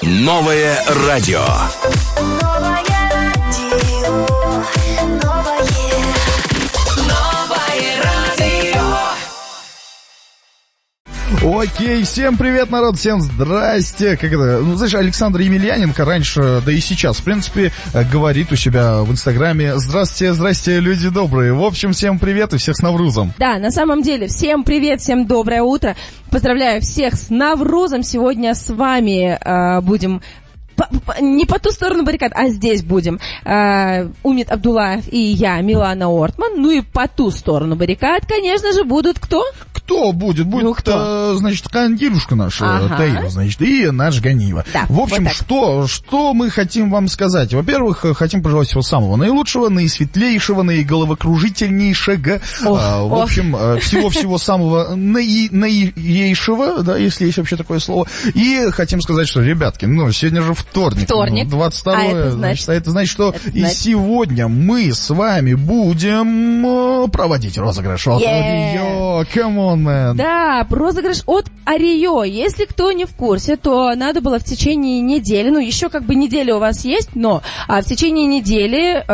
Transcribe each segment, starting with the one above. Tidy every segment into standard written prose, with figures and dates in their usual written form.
Новое радио. Окей, всем привет, народ, всем здрасте. Как это? Ну, знаешь, Александр Емельяненко раньше, да и сейчас, в принципе, говорит у себя в Инстаграме: здрасте, люди добрые. В общем, всем привет и всех с Наврузом. Да, на самом деле, всем привет, всем доброе утро. Поздравляю всех с Наврузом. Сегодня с вами будем... Не по ту сторону баррикад, а здесь будем. Умит Абдуллаев и я, Милана Ортман. Ну и по ту сторону баррикад, конечно же, будут кто? Кто будет? Будет, кто? Значит, кондирушка наша, Таира, значит, и наш Ганиева. Да, в общем, вот что мы хотим вам сказать? Во-первых, хотим пожелать всего самого наилучшего, наисветлейшего, наиголовокружительнейшего. В общем, всего-всего самого наиейшего, да, если есть вообще такое слово. И хотим сказать, что, ребятки, ну, сегодня же вторник. 22-е. Это значит, что и сегодня мы с вами будем проводить розыгрыш от Орио. Come on, man. Да, розыгрыш от Орио. Если кто не в курсе, то надо было в течение недели, ну, еще как бы неделя у вас есть, но в течение недели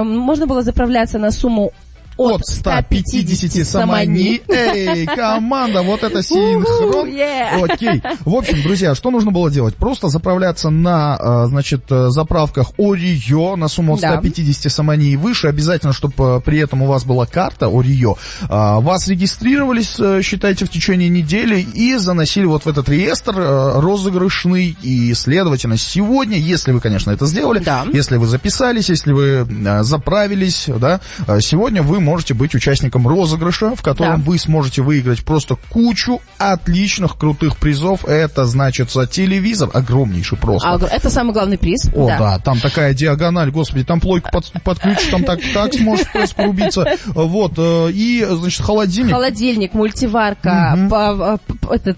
можно было заправляться на сумму от 150 самани. Эй, команда, вот это синхрон. Окей. В общем, друзья, что нужно было делать? Просто заправляться на, значит, заправках Орио на сумму от 150 самани и выше. Обязательно, чтобы при этом у вас была карта Орио. Вас регистрировались, считайте, в течение недели и заносили вот в этот реестр розыгрышный. И, следовательно, сегодня, если вы, конечно, это сделали, если вы записались, если вы заправились, да, сегодня вы можете быть участником розыгрыша, в котором вы сможете выиграть просто кучу отличных, крутых призов. Это, значит, телевизор огромнейший просто. Это самый главный приз. О, да, там такая диагональ, господи, там плойку подключишь, там так сможешь порубиться. Вот, и, значит, холодильник. Холодильник, мультиварка,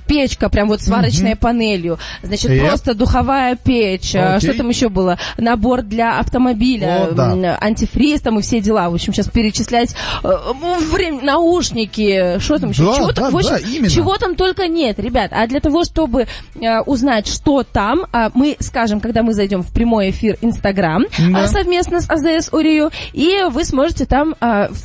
печка, прям вот сварочной панелью. Значит, просто духовая печь. Что там еще было? Набор для автомобиля, антифриз там и все дела. В общем, сейчас перечислять наушники, что там еще? Чего там только нет, ребят. А для того, чтобы узнать, что там, мы скажем, когда мы зайдем в прямой эфир Инстаграм совместно с АЗС Орио, и вы сможете там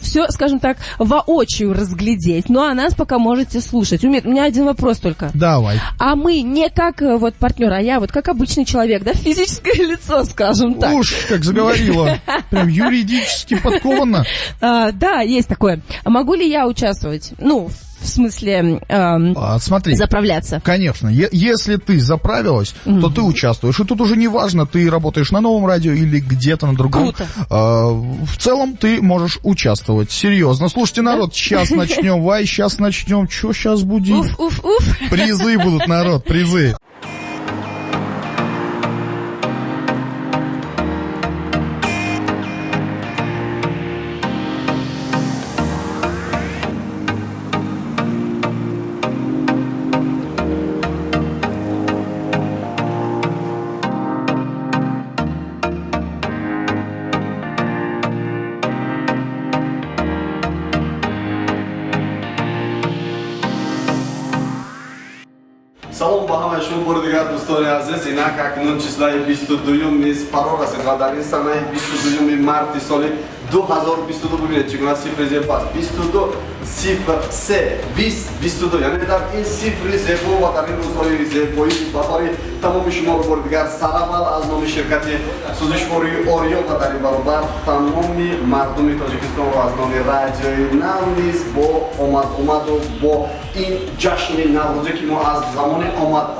все, скажем так, воочию разглядеть. Ну, а нас пока можете слушать. У меня один вопрос только. Давай. А мы не как вот партнер, а я вот как обычный человек, да, физическое лицо, скажем так. Уж, как заговорила. Прям юридически подкованно. Да, есть такое. Могу ли я участвовать? Ну, в смысле, смотри, заправляться. Конечно. Если ты заправилась, то ты участвуешь. И тут уже не важно, ты работаешь на новом радио или где-то на другом. Круто. В целом ты можешь участвовать. Серьезно. Слушайте, народ, сейчас начнем. Сейчас начнем. Что сейчас будет? Уф. Призы будут, народ, призы. салом ба ҳамаи шумо бори дигар дӯстони азиз. Инак акнун числаи 22 низ фарор аст ва дар ин санаи 22 марти соли 2022 бубинед чӣ гуна сифри зебо аст. 22 сифр 3 20 22, яъне дар ин сифри зебо ва дар ин рӯзҳои зебоӣ баҳори тамоми шуморо бори дигар сараввал аз номи ширкати сӯзишвории Орио ва дар ин баробар тамоми мардуми Тоҷикистонро аз номи радиои Нав низ бо омаду бо ин ҷашни наврӯзӣ ки мо аз замони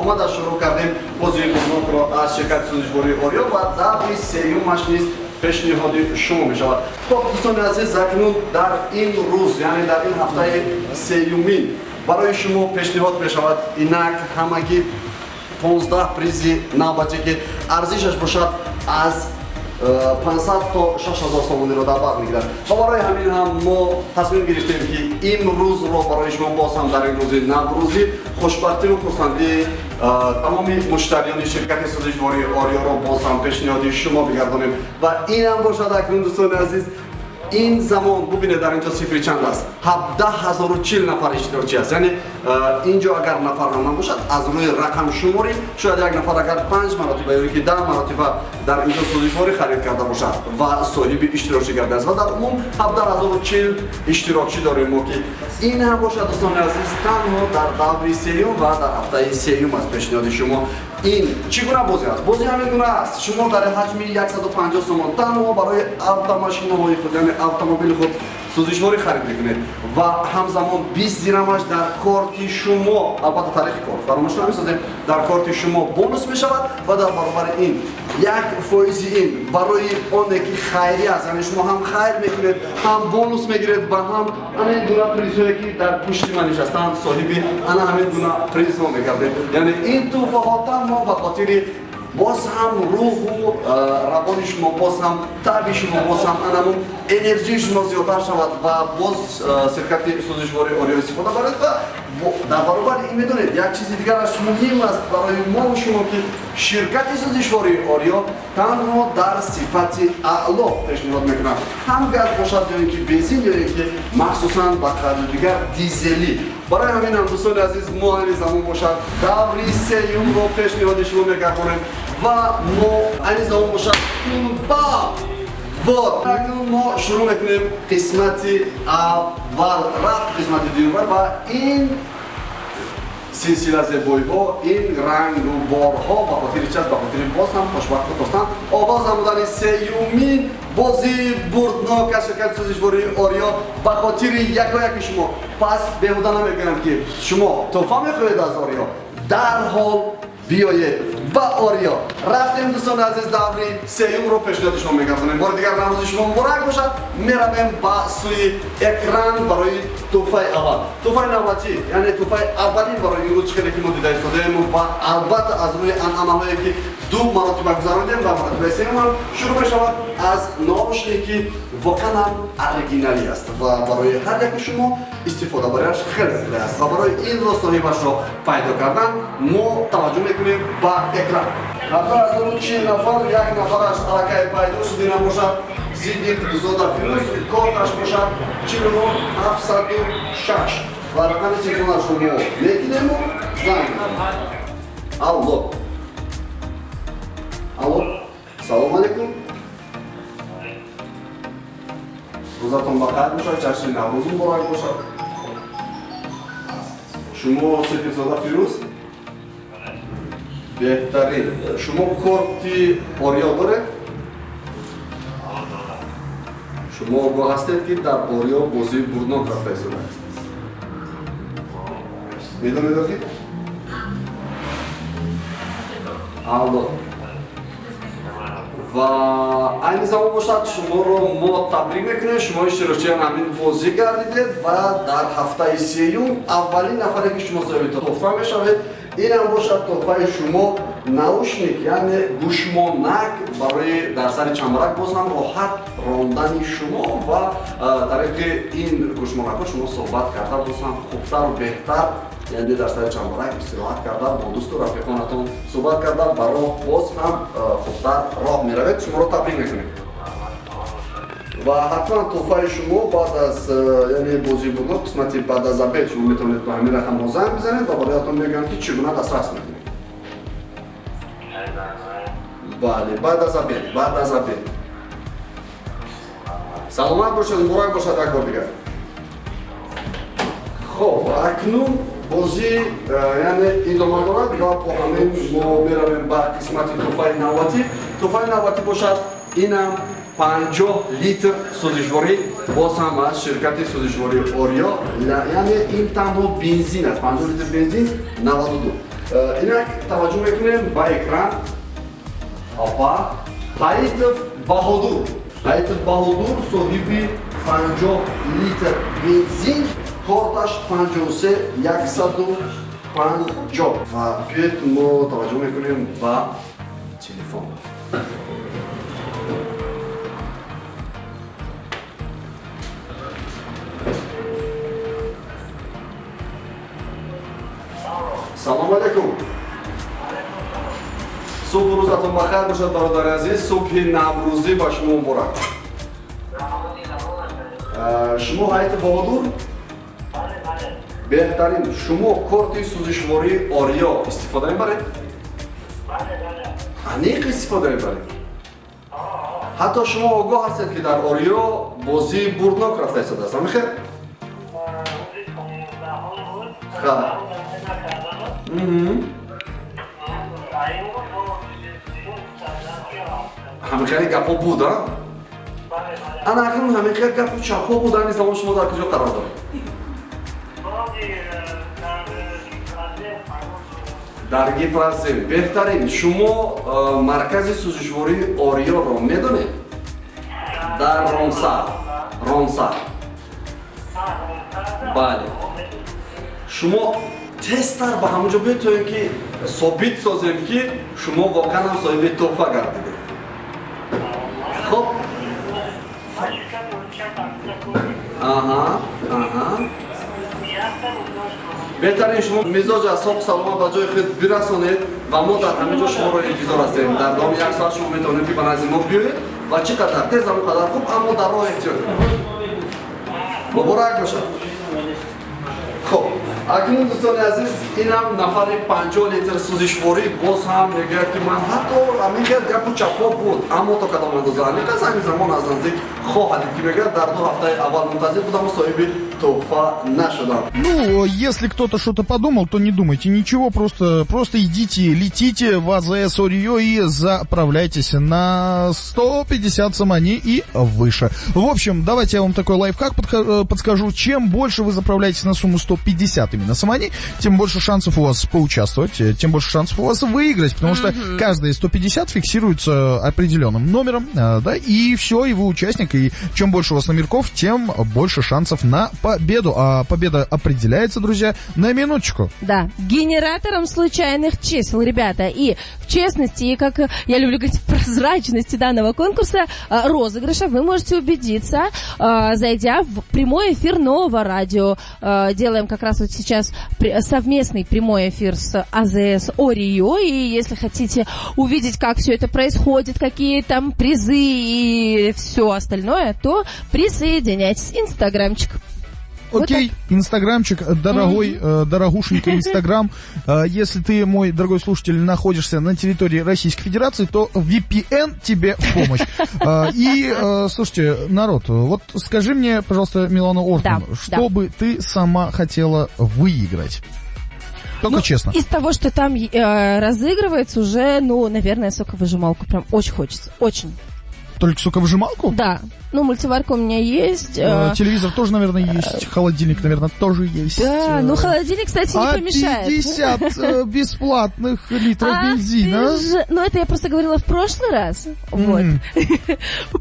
омадаш шурӯъ кардем бозии бӯнокро аз ширкати сӯзишвории Орио ва даври сеюмаш низ пешниҳоди шумо мешавад. Хоб дӯстони азиз, акнун дар ин рӯз, яъне дар ин ҳафтаи сеюмин барои шумо пешниҳод мешавад инак ҳамагӣ 15 призи навбатӣ ки арзишаш бошад аз 500 то 6000 сомониро дар бар мегирад. ва барои ҳамин ҳам мо тасмим гирифтем ки ин рӯзро барои шумо боз ҳам дар ин рӯзи наврӯзӣ хушбахтиву хурсандии тамоми муштариони ширкати сӯзишвории Ориоро боз ҳам пешниҳоди шумо бигардонем. ва инам бошад акнун дӯстони азиз این زمان ببینید در اینجا صفر چند است 17040 نفر اشتراکی است یعنی اینجا اگر نفر هم باشد از روی رقم شماری شاید یک نفر اگر 5 مرتبه یا که 10 مرتبه در اینجا سوزشواری خرید کرده باشد و صاحب اشتراکی کرده است و در عموم 17040 اشتراکی داریم ما که این هم باشد دوستان عزیز تنها در دور سیوم و در هفته سیوم است پیشنهاد شما این چگونه بازی است بازی همین گونه است شما در حجم 150 تومان تنها برای اتوماشین‌های خود یعنی اتومبیل خود سوزشواری خرید میکنید و همزمان 20 درمش در کارت شما البته تاریخ کار فراموش نمی‌سازید در کارت شما بونوس میشود و در برابر این یک فایز این برای اون که خیری است یعنی شما هم خیر میکنید هم بونوس میگیرید و هم همین گونه پریزایی که در پشت من نشستند صاحبی انا همین گونه پریز ما میگردید یعنی این توفاقات ما به خاطر باز هم روح و روان شما باز هم طبع شما باز هم انمون انرژی شما زیادتر شود و باز شرکت سوزشواری آریا استفاده برید و در برابر این میدونید یک چیز دیگرش مهم است برای ما و شما که شرکت سوزشواری آریا تنها در صفت اعلا پیشنهاد میکنند هم گاز باشد یا که بنزین یا که مخصوصا با خرید دیگر دیزلی برای همین هم دوستان عزیز ما همین زمان باشد دوری سیوم رو پیشنهاد شما میکنیم و ما این زمان باشد با ما شروع میکنیم قسمت اول رفت قسمت دیگر و این سلسله زیبایی ها این رنگ و بارها به خاطر چیز به خاطر باز هم خوشبخت داشتن آغاز نمودن سیومین بازی بردناک از شرکت سوزشواری آریا به خاطر یک شما پس بهوده نمیگم که شما تحفه میخواهید از آریا در حال بیایید و آریا رفتیم دوستان عزیز دوری سیوم رو پیشنهاد شما میگردونیم بار دیگر نماز شما مبارک باشد میرویم با سوی اکران برای تحفه اول تحفه نوبتی یعنی تحفه اولی برای این روز خیلی که ما دیده استادیم و البته از روی انعامه‌هایی که دو مرتبه گذراندیم و مرتبه سیوم هم شروع میشود از ناوشنی که واقعا هم اورجینالی است و برای هر یک شما استفاده برایش خیلی خوب است و برای این رو صاحبش رو پیدا کردن ما توجه میکنیم با اکران حتی از اون 40 نفر یک نفرش علاقه پیدا شده نباشد زیدی زودا فیروز کارتش باشد 49706 و رقم تلفنش رو ما میگیریم و زنگ الو الو سلام علیکم روزتون بخیر باشد جشن نوروز مبارک باشد شما سید زاده فیروز بهترین شما کارتی آریا داره شما آگاه هستید که در آریا بازی بردناک رفته است میدونید که الو و این زمان باشد شما رو ما تبریک میکنیم شما اشتراکی همین بازی گردیدید و در هفته سیوم اولین نفری که شما صاحب تحفه میشوید این هم باشد تحفه شما ناوشنیک یعنی گوشمانک برای در سر چنبرک باز هم راحت راندن شما و طریق این گوشمانک ها شما صحبت کرده باز هم خوبتر و بهتر یعنی در سر چنبرک استراحت کرده با دوست و رفیقانتون صحبت کرده برای باز هم خوبتر راه میروید شما رو تبریک میکنیم و حتما تحفه شما بعد از یعنی بازی بودن قسمتی بعد از ابد شما میتونید با همین رقم رو زنگ بزنید و برایتون میگم که چگونه دسترس میکنید بله بعد از ابد سلامت باشید مبارک باشد یک بار دیگر خب اکنون بازی یعنی ادامه دارد و با همین ما میرویم به قسمت تحفه نوبتی تحفه نوبتی باشد اینم 50 لیتر سوزشواری باز هم از شرکت سوزشواری آریا یعنی این تنها بنزین است 50 لیتر بنزین 92 اینک توجه میکنیم با اکران آپا حیطف بهادور صاحبی 50 لیتر بنزین کارتش 53 150 و بیاید ما توجه میکنیم با تلفن سلام علیکم صبح روزتون بخیر باشد برادر عزیز صبح نوروزی با شما مبارک شما هایت بهادور؟ بهترین شما کارت سوزشواری آریا استفاده میبرید؟ انیق استفاده میبرید؟ حتی شما آگاه هستید که در آریا بازی بردناک رفته است است میخیر؟ خب همینخیلی گپا بود ها؟ انا اکنون همینخیلی گپ چپا بود این زمان شما در کجا قرار دارید؟ در گیپرازیم بهترین شما مرکز سوزشواری آریا رو میدونید؟ در رامسر بله شما تستر به همونجا بتونید که ثابت سازیم که شما واقعا هم صاحب تحفه گردیدید. خب بهترین شما مزاج اعصاب سلامت به جای خود برسانید و ما در همه جا شما را انتظار هستیم. در دام یک ساعت شما میتونید که به نزد ما بیایید و چقدر تیز و قدر خوب اما در راه احتیاط کنید. مبارک باشد. خب اکنون دوستان عزیز این هم نفر 50 لیتر سوزشواری باز هم میگه که من حتی همین گپ چپا بود اما تا کدام اندازه همین زمان از نزدیک خواهدید که میگه در 2 هفته اول منتظر بودم و صاحب تحفه نشدم. Ну, если кто-то что-то подумал, то не думайте ничего, просто идите, летите в АЗС Орио и заправляйтесь на 150 самани и выше. В общем, давайте я вам такой лайфхак подскажу. Чем больше вы заправляетесь на сумму 150 именно самани, тем больше шансов у вас поучаствовать, тем больше шансов у вас выиграть, потому что каждые 150 фиксируется определенным номером, да, и все, и вы участник, и чем больше у вас номерков, тем больше шансов на победу. А победа определяется, друзья, на минуточку. Да, генератором случайных чисел, ребята. И в честности, и как я люблю говорить, в прозрачности данного конкурса, розыгрыша, вы можете убедиться, зайдя в прямой эфир Нового радио. Делаем как раз вот сейчас совместный прямой эфир с АЗС Орио. И если хотите увидеть, как все это происходит, какие там призы и все остальное, то присоединяйтесь. Инстаграмчик. Окей, вот инстаграмчик, дорогой, дорогушенький инстаграм. Если ты, мой дорогой слушатель, находишься на территории Российской Федерации, то VPN тебе в помощь. И, слушайте, народ, вот скажи мне, пожалуйста, Милана Ортман, что бы ты сама хотела выиграть? Только честно. Из того, что там разыгрывается, уже, наверное, соковыжималку прям очень хочется, очень. Только соковыжималку? Да. Мультиварка у меня есть. Телевизор тоже, наверное, есть. Холодильник, наверное, тоже есть. Да, холодильник, кстати, не помешает. 50 бесплатных литров бензина. Это я просто говорила в прошлый раз. Вот.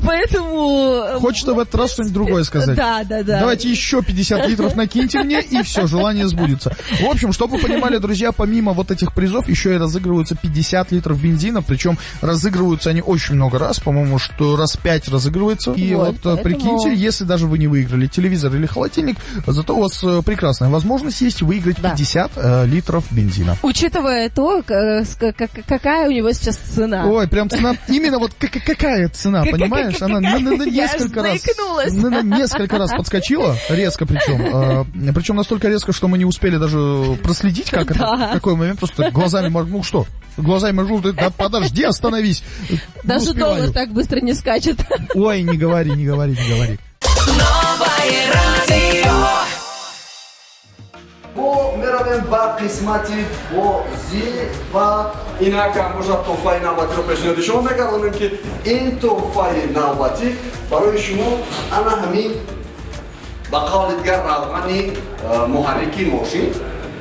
Поэтому... Хочется в этот раз что-нибудь другое сказать. Да. Давайте еще 50 литров накиньте мне, и все, желание сбудется. В общем, чтобы вы понимали, друзья, помимо вот этих призов, еще и разыгрываются 50 литров бензина. Причем разыгрываются они очень много раз. По-моему, что раз 5 разыгрывается. И вот прикиньте, если даже вы не выиграли телевизор или холодильник, зато у вас прекрасная возможность есть выиграть 50 литров бензина. Учитывая то, какая у него сейчас цена. Ой, прям цена, именно вот какая цена, понимаешь? Она несколько раз подскочила, резко причем настолько резко, что мы не успели даже проследить, как это, в какой момент, просто глазами моргнул, что? Глазами моргнул, да подожди, остановись. Даже доллар так быстро не скачет. Ой, не говори. Новое радио. میرویم به قسمتی بازی و اینک امروز تحفه نوبتی رو پیشنهاد شما میگردونیم که این تحفه نوبتی برای شما انا همین به قول دیگر روغن محرکی ماشین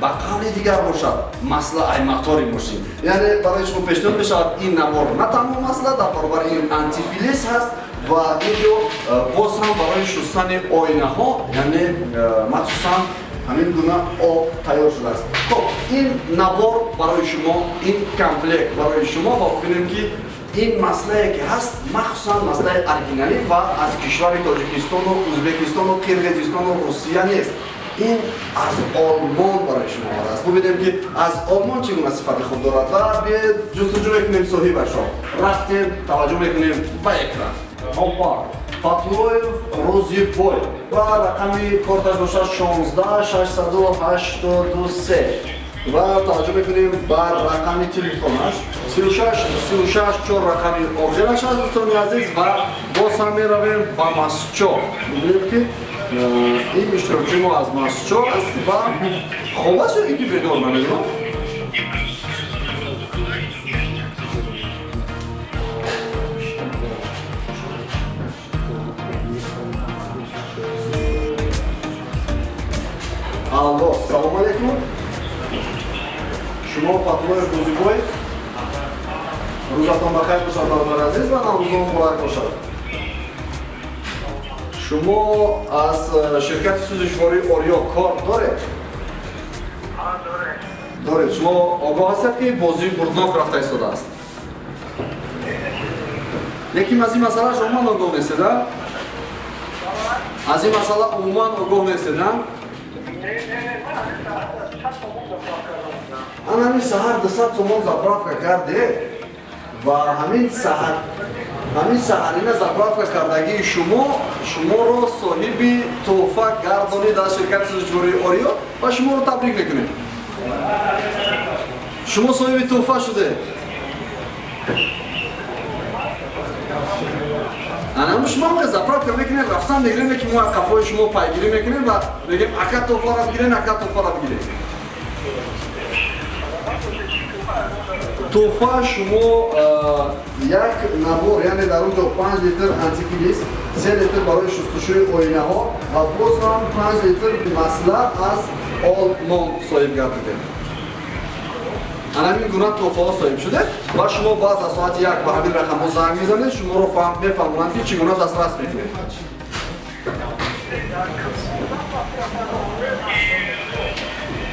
به قول دیگر باشد مسئله ای موتور ماشین یعنی برای شما پیشنهاد میشود این نوار نه تنها مسئله در برابر این آنتی فلیز هست و اینجا باز هم برای شستن آینه ها یعنی مخصوصا همین گونه آب تیار شده است. خب این نوار برای شما این کامپلکت برای شما با ببینیم که این مسئله که هست مخصوصا مسئله ارگینالی و از کشور تاجیکستان و ازبکستان و قرقیزستان و روسیه نیست. این از آلمان برای شما است. ببینیم که از آلمان چگونه صفت خوب دارد و به جستجو میکنیم صاحبش را. رفتیم توجه میکنیم به اکران. هاپا فاتلویف روزیپوی و رقمی کارتش باشه 16683 و توجه میکنیم بر رقمی تلفنش 36 4 رقمی آخرش از دوستان عزیز و باز هم میرویم به مسجد. ببینیم که این اشتراکی ما از مسجد است و خوب است یا اینکه بدون نمیدونم. الو سلام علیکم. شما فاطمه روزیپوی روزتان بخیر باشد برادر عزیز و نوروزتان مبارک باشد. شما از شرکت سوزشواری اوریا کار دارید؟ دارید. شما آگاه هستید که بازی بردناک رفته ایستاده است. یکی از این مسئله شما آگاه نیستید؟ از این مسئله عموما آگاه نیستید؟ من همین سهر 200 تومان заправка کرده و همین سهرین заправка کردگی شما رو صاحب تحفه گردانید از شرکت سوزشواری اوریا و شما رو تبریک میکنیم. شما صاحب تحفه شده. انا شما هم заправка میکنیم رفتن میگیریم که ما کافه شما پیگیری میکنیم و میگیم اکا تحفه را بگیرین اکا تحفه را بگیرین. تحفه شما یک نبور یعنی در اونجا 5 لیتر آنتیفریز 3 لیتر برای شستشوی آینه ها و باز هم 5 لیتر مسله از آلمان صاحب گردیده. همین گونه تحفه ها صاحب شده و شما بعد از ساعت 1 به همین رقم ها زنگ میزنید شما رو میفهمونند که چگونه دسترس میکنید.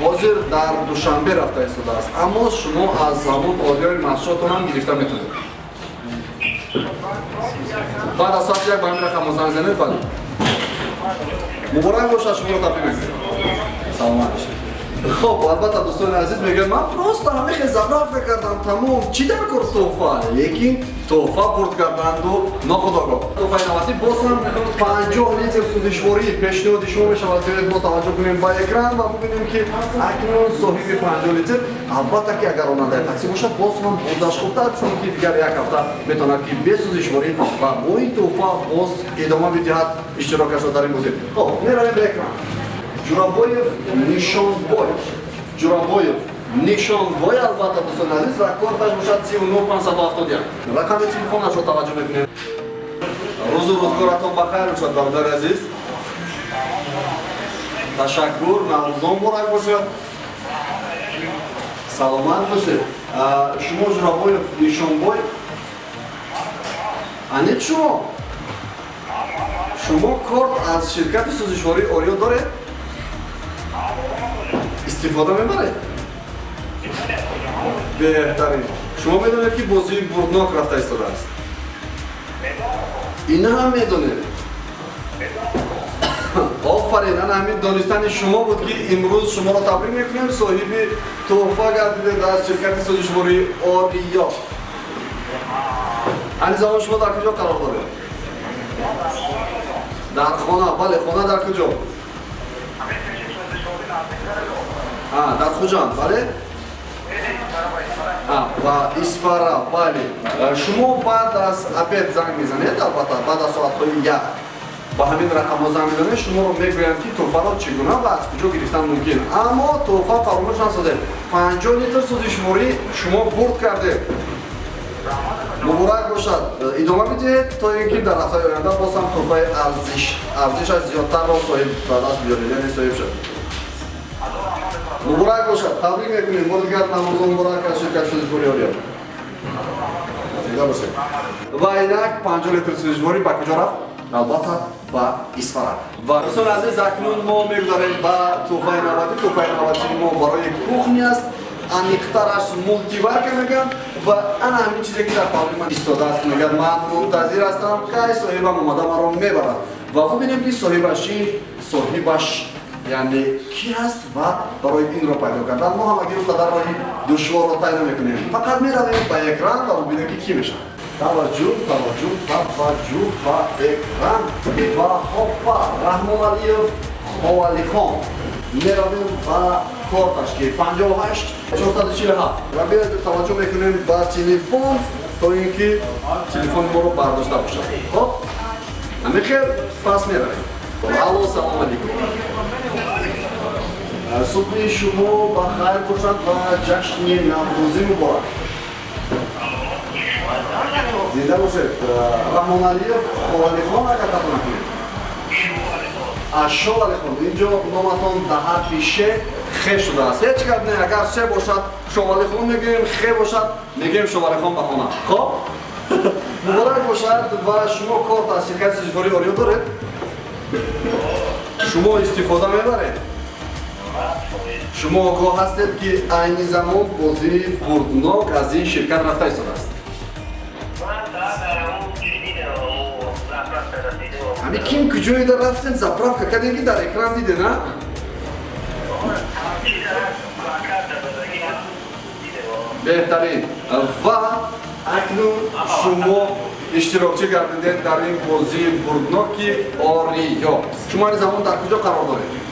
حاضر در دوشنبه رفته ایستاده است اما شما از همون آدیای مسجدتان هم گرفته میتونید. بعد از ساعت 1 به همین رقم زنگ زنید. بله مبارک باشد. شما رو تبریک میگم. سلامت باشید. خب البته دوستان عزیز میگن من просто همه заправка کردم تمام چی در کار تحفه لیکن تحفه برد کردند و ناخودآگاه تحفه نوبتی باز هم 50 لیتر سوزشواری پیشنهاد شما میشود که ما توجه کنیم با اکران و ببینیم که اکنون صاحب 50 لیتر البته که اگر راننده تاکسی باشد باز هم برداشت خوبتر چون که دیگر یک هفته میتواند که به سوزشواری و با این تحفه باز ادامه بدهد اشتراکش را در این موضوع. خب میرویم به اکران. Jurabboyev Nishonboy. Jurabboyev Nishonboy البته دوستان عزیز و کارتش باشد 39571. رقم تلفنش رو توجه میکنیم. روز و روزگارتان بخیر باشد برادر عزیز. تشکر. نوروزتان مبارک باشد. سلامت باشید. شما Jurabboyev Nishonboy انید شما کارت از شرکت سوزشواری اوریا دارید؟ استفاده میبرید؟ بهترین. شما میدونید که بازی بردناک رفته ایستاده است؟ اینا هم میدونید. آفرین. انا همین دانستن شما بود که امروز شما را تبریک میکنیم صاحب تحفه گردیده از شرکت سوزشواری اوریا. این زمان شما در کجا قرار دارید؟ در خانه. بله خانه در کجا؟ در خوجان. بله و اسفارا. بله شما بعد از ابد زنگ میزنید البته بعد از ساعت‌های 1 با همین رقم زنگ میزنید شما رو میگویند که تحفه را چگونه و از کجا گرفتن ممکن اما تحفه فراموش نشده. 50 لیتر سوزشواری شما برد کرده. مبارک باشد. ادامه بدید تا اینکه در هفته آینده باز هم تحفه ارزشش زیادتر را صاحب به دست بیارید یعنی صاحب شد. مبارک باشد. تبریک میکنیم. بازیگر نوروز مبارک از شرکت سوزشواری اوریا. زنده باشید. و اینک 50 لیتر سوزشواری به کجا رفت؟ البته به اسفارا. و دوستان عزیز اکنون ما میگذاریم به تحفه نوبتی. تحفه نوبتی ما برای کوخنی است. انیقترش مولتیورک میگن و انا همین چیزی که در پارلمان ایستاده است میگن من منتظر هستم که صاحبم اومده ما رو میبرد و ببینیم که صاحبش یعنی کی هست و برای این رو پیدا کردن. ما هم اگه اون قدر راهی دشوار رو طی نمی‌کنیم، فقط می‌رویم به اکران و ببینیم که کی میشه. توجه به اکران و هاپا رحمان علیف خوالی خان می‌رویم به کارتش که 58 447 و بیاید توجه می‌کنیم به تلفن تا اینکه تلفن ما رو برداشته باشه. خب همین خیر پس می‌رویم. الو سلام علیکم. صبح شما بخیر باشد و جشن نوروزی مبارک. زنده باشید. رحمان علیف خوالی خان اگر تفهم نکنید. شوالی خان اینجا نامتان در حرف ش خ شده است. هیچ گپ نه، اگر ش باشد شوالی خان میگیم، خ باشد میگیم شوالی خان بخونه. خب مبارک باشد و شما کارت از شرکت سازگاری آریو دارید؟ شما استفاده میبرید؟ شما آگاه هستید که این زمان بازی بردناک از این شرکت رفته ایستاده است. همین کیم کجایی در رفتن زپراف که کدیگی در اکران دیده نه؟ بهترین و اکنون شما اشتراکچی گردیدید در این بازی بردناکی آریو. شما این زمان در کجا قرار دارید؟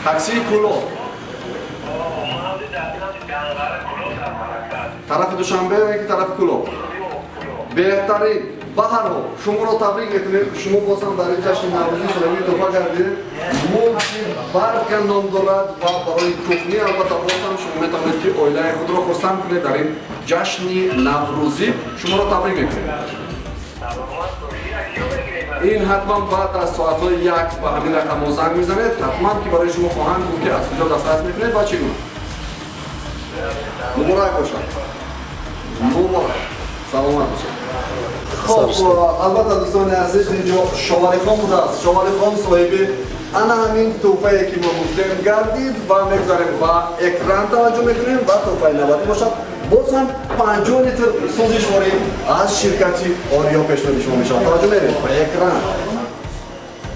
تاکسی کلو طرف دوشنبه یا که طرف کلو بهترین بهر ها شما را تبریک میکنیم. شما بازم برای جشن نوروزی سالگی تحفه کردید. ممکن برگردان دارد و برای کوکنی البته بازم شما میتونید که اویله خود را خرسند کنید در این جشن نوروزی. شما را تبریک میکنیم. این حتما بعد از ساعت‌های 1 به همین رقم زنگ میزنید. حتما که برای شما خواهند بود که از کجا دسترس میکنید و چگونه. مبارک باشد. مبارک. سلامت باشد. خب البته دوستان عزیز اینجا شوالی خان بوده است. شوالی خان صاحب انا همین توفه‌ای که ما گفتیم گردید و میگذاریم و اکران توجه میکنیم و توفه نباتی باشد. باز هم 50 لیتر سوزشواری از شرکتی آریو پیشنهاد شما میشه. توجه میکنیم و اکران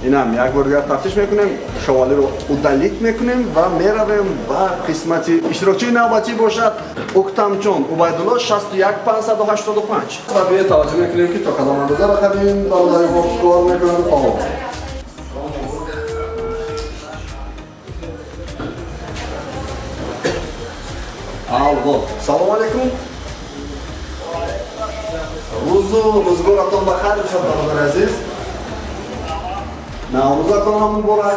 این هم یک بار دیگر تفتیش میکنیم. شوالی رو ادلیت میکنیم و میرویم و قسمتی اشتراکچی نوبتی باشد اکتامچون عبیدالله 61 585 و به توجه میکنیم که تا کدام اندازه بخریم برادر ما کار میکنیم. فهم الو سلام علیکم. روزگارتان بخیر باشد برادر عزیز. نوروزتان هم مبارک.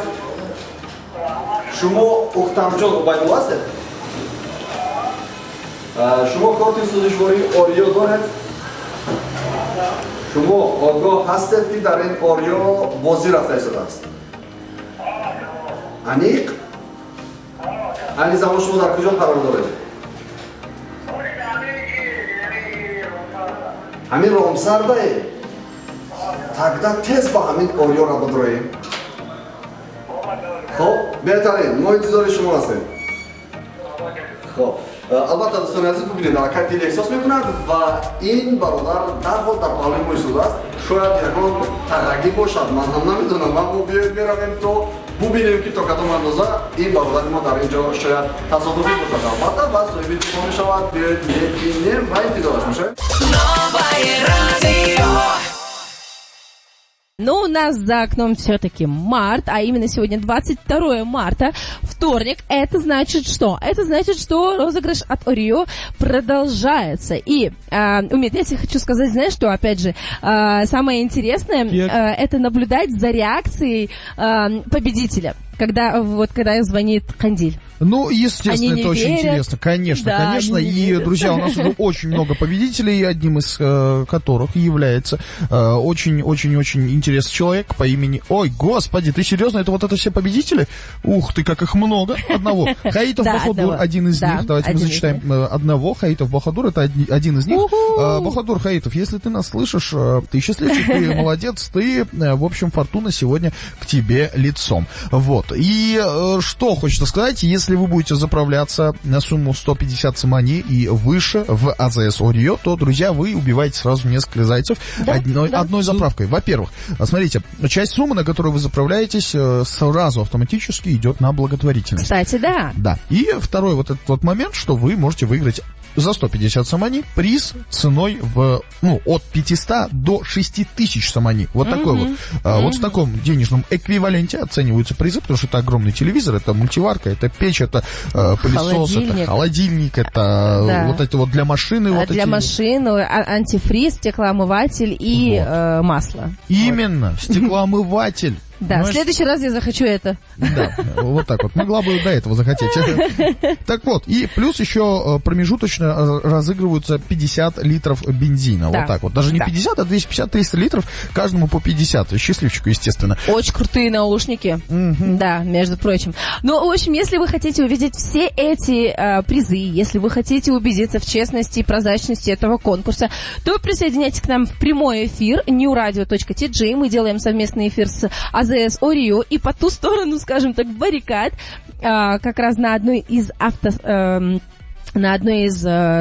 شما اکتامچون عبیدالله هستید؟ شما کارت سوزشواری آریو دارید؟ شما آگاه هستید که در این آریو بازی رفته ایستاده است؟ انیق؟ این زمان شما در کجا قرار دارید؟ همین رامسر دارید؟ تقدر تیز با همین آریو را بدرویم. خب بهترین ما انتظار شما هستیم. خب البته دوستان عزیز ببینید حرکت دل احساس میکند و این برادر در حال در پهلوی ما ایستاده است. شاید یکان تغییری باشد، من هم نمیدونم. ما میرویم تو ببینیم که تا کدام اندازه این برادر ما در اینجا شاید تصادفی باشد. البته و صاحب تلفن میشود بیاید میبینیم و انتظارش میشه. Но у нас за окном все-таки март, а именно сегодня 22 марта, вторник. Это значит что? Это значит, что розыгрыш от Орио продолжается. И, Умит, я тебе хочу сказать, знаешь, что, опять же, самое интересное, это наблюдать за реакцией победителя. Когда звонит Кандиль. Ну, естественно, это очень интересно. Конечно, да, конечно. И, друзья, у нас уже очень много победителей, одним из которых является очень-очень-очень интересный человек по имени... Ой, господи, ты серьезно? Это вот это все победители? Ух ты, как их много. Одного. Хаитов Бахадур, один из них. Давайте мы зачитаем одного. Хаитов Бахадур, это один из них. Бахадур Хаитов, если ты нас слышишь, ты счастливчик, ты молодец, ты, в общем, фортуна сегодня к тебе лицом. Вот. И что хочется сказать, если вы будете заправляться на сумму 150 самани и выше в АЗС Орио, то, друзья, вы убиваете сразу несколько зайцев одной заправкой. Во-первых, смотрите, часть суммы, на которую вы заправляетесь, сразу автоматически идет на благотворительность. Кстати, да. Да. И второй вот этот вот момент, что вы можете выиграть за 150 самани приз ценой от 500 до 6000 самани. Вот такой вот. Вот в таком денежном эквиваленте оцениваются призы, потому что это огромный телевизор, это мультиварка, это печь, это пылесос, это холодильник, это вот это вот для машины. Вот для машины антифриз, стеклоомыватель и масло. Именно, стеклоомыватель. Да, в следующий раз я захочу это. Да, вот так вот. Могла бы до этого захотеть. Так вот, и плюс еще промежуточно разыгрываются 50 литров бензина. Вот так вот. Даже не 50, а 250-300 литров. Каждому по 50. Счастливчику, естественно. Очень крутые наушники. Да, между прочим. Ну, в общем, если вы хотите увидеть все эти призы, если вы хотите убедиться в честности и прозрачности этого конкурса, то присоединяйтесь к нам в прямой эфир newradio.tg. Мы делаем совместный эфир с АЗС Орио, и по ту сторону, скажем так, баррикад, как раз на одной из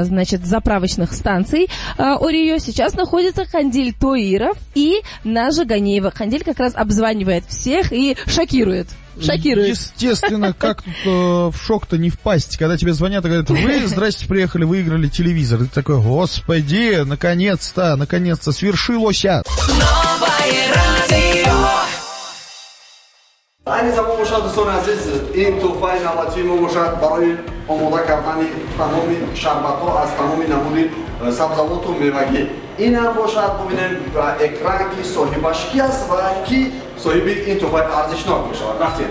значит, заправочных станций Орио сейчас находится Хандиль Тоиров и Нажа Ганеева. Хандиль как раз обзванивает всех и шокирует. Естественно, как тут в шок-то не впасть, когда тебе звонят и говорят: вы, здрасте, приехали, выиграли телевизор. И ты такой: господи, наконец-то свершилось. Новое радио. Aynı zamanda boşa دوستان عزیز این تحفه نوبتی ما باشد برای آماده کردن تمام شربت‌ها از تمام نمود سبزیجات و میوگی. این هم باشد ببینیم اکران کی صاحبش کی است و کی صاحب این تحفه ارزشناک باشد. وقتی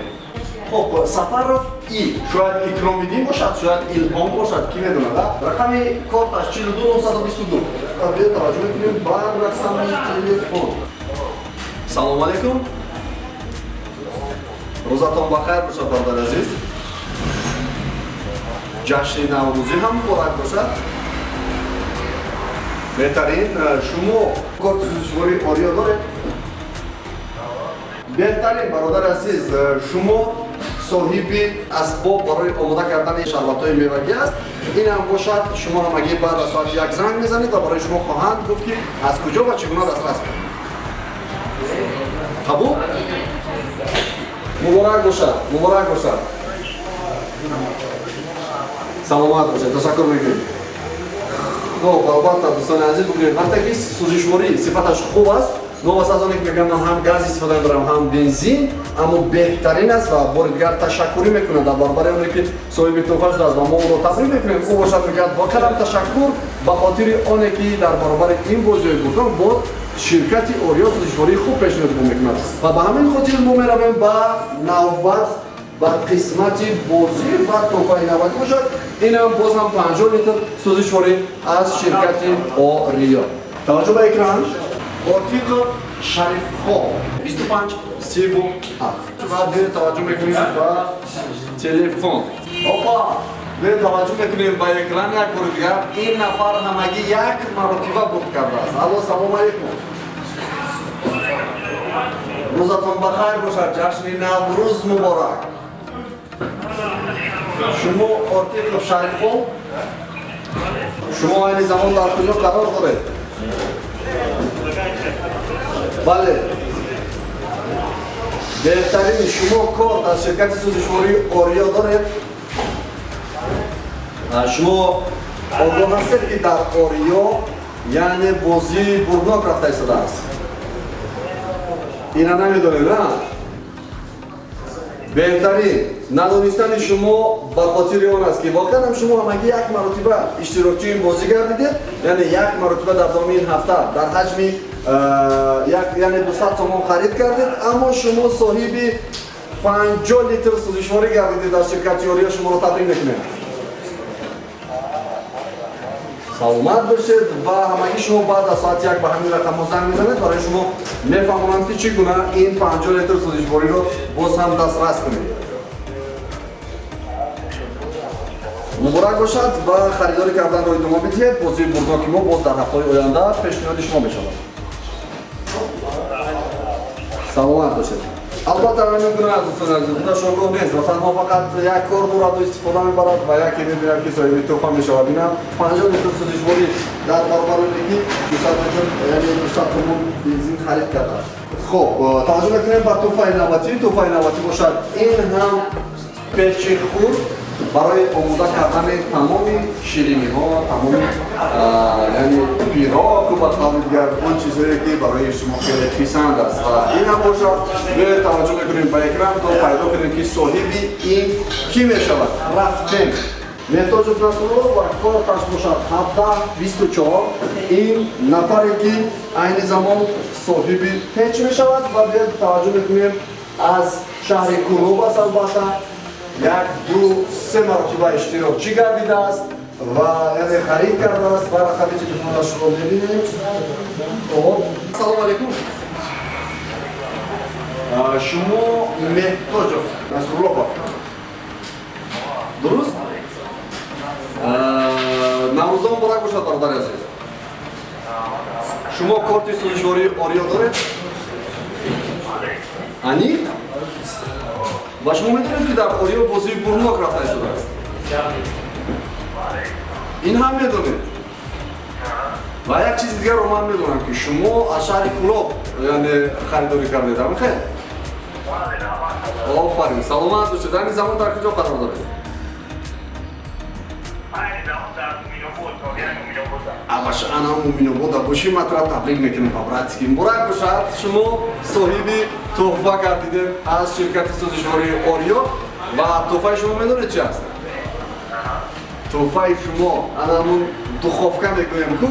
خب سفر ای شاید اکرامیدین باشد، شاید الهام باشد، کی میدونه. رقم کارتش 42922. قبل توجه کنیم بر رقم تلفن. سلام علیکم. روزتون بخیر باشد برادر عزیز. جشن نوروزی هم مبارک باشد. بهترین شما کارت سوزشواری آریا دارید؟ بهترین برادر عزیز شما صاحب اسباب برای آماده کردن شربت‌های میوگی است. این هم باشد شما همگی بعد از ساعت 1 زنگ میزنید و برای شما خواهند گفت که از کجا و چگونه دسترس کنید. قبول؟ مبارک باشد. سلامت باشد. تشکر میکنیم. خب البته دوستان عزیز بگویید وقتی که سوزشواری صفتش خوب است، نوبت از آنکه میگم من هم گاز استفاده دارم هم بنزین، اما بهترین است و بار دیگر تشکری میکنم در برابر اونی که صاحب توفاش داشت و ما او رو تبریک میکنیم. او باشد میگه با کلام تشکر به خاطر آنی که در برابر این بازی بودم با شرکت اوریا سوزشواری خوب پیشنهاد میکنم و به همین خاطر ما میرویم با نوبت با قسمت بازی و توفای نوبت باشد. این هم باز هم 50 لیتر سوزشواری از شرکت اوریا. توجه به اکران. آرتیکل شریف خواب 25 37 و دیگه توجه میکنیم با تلفن. اوپا دیگه توجه میکنیم با اکران. یک بار دیگر این نفر همگی یک مرتبه بود کرده است. الو سلام علیکم. روزتون بخیر باشد. جشن نوروز مبارک. شما آرتیکل شریف خواب شما این زمان در کجا قرار دارید؟ بله بهترین شما کارت از شرکت سوزشواری آریا دارید؟ شما آگاه هستید که در آریا یعنی بازی برناک رفته ایستاده است؟ اینا نمیدونید نه؟ بهترین ندانستن شما به خاطر آن است که واقعا هم شما همگی یک مرتبه اشتراکچی این بازی گردیدید، یعنی یک مرتبه در دام این هفته در حجم یعنی 200 تومان خرید کردید، اما شما صاحب 50 لیتر سوزشواری گردیدید در شرکت آریا. شما رو تبریک میکنیم. سلامت باشید و همگی شما بعد از ساعت 1 به همین رقم زنگ میزنید برای شما میفهمونم که چگونه این 50 لیتر سوزشواری رو باز هم دسترس کنید. مبارک باشد و خریداری کردن رو ادامه بدهید. بازی برناک ما باز در هفته آینده پیشنهاد شما بشود. سلامت باشید. البته همین گونه از دوستان شروع نیست و تنها فقط یک کار را استفاده میبرد و یکی میبینم که صاحب توفا میشود. اینم 50 لیتر سوزشواری در برابر اینکه 200 لیتر یعنی 200 تومان بنزین خرید کرده. خب توجه میکنیم با توفای نوبتی باشد. این هم پیچ خورد برای آماده کردن تمام شیرینی ها، تمام یعنی پیراک و بدخواه دیگر اون چیزهایی که برای شما خیلی پسند است و این هم باشد. به توجه میکنیم به اکران تا پیدا کنیم که صاحبی این کی میشود. رفتن مهتاج نصرالله و کارتش باشد 1724 این نفری که این زمان صاحبی پیچ میشود و به توجه میکنیم از شهر کلوب است. البته یک دو سه مرتبه اشتراکچی گردیده است و یعنی خرید کرده است. برای خرید تلفنش رو ببینید. سلام علیکم. شما مهتاج نصرالله بافید درست؟ نوروزان مبارک باشد برادر عزیز. شما کارت سوزشواری آریا دارید؟ انی؟ و شما میدونید که در آریا بازی برناک رفته شده است. این هم میدونید. و یک چیز دیگر رو من میدونم که شما از شهر کلوب یعنی خریداری کردید. همین خیلی؟ آفرین. سلامت باشید. این زمان در کجا قرار دارید؟ باشه انا مومینو بودا باشی ما تو را تبلیغ میکنیم پاپراتسکی مبارک باشد. شما صاحبی تحفه کردید از شرکت سوزشواری آریا و تحفه شما میدونید چی است؟ تحفه شما انامون دخوفکه میگویم که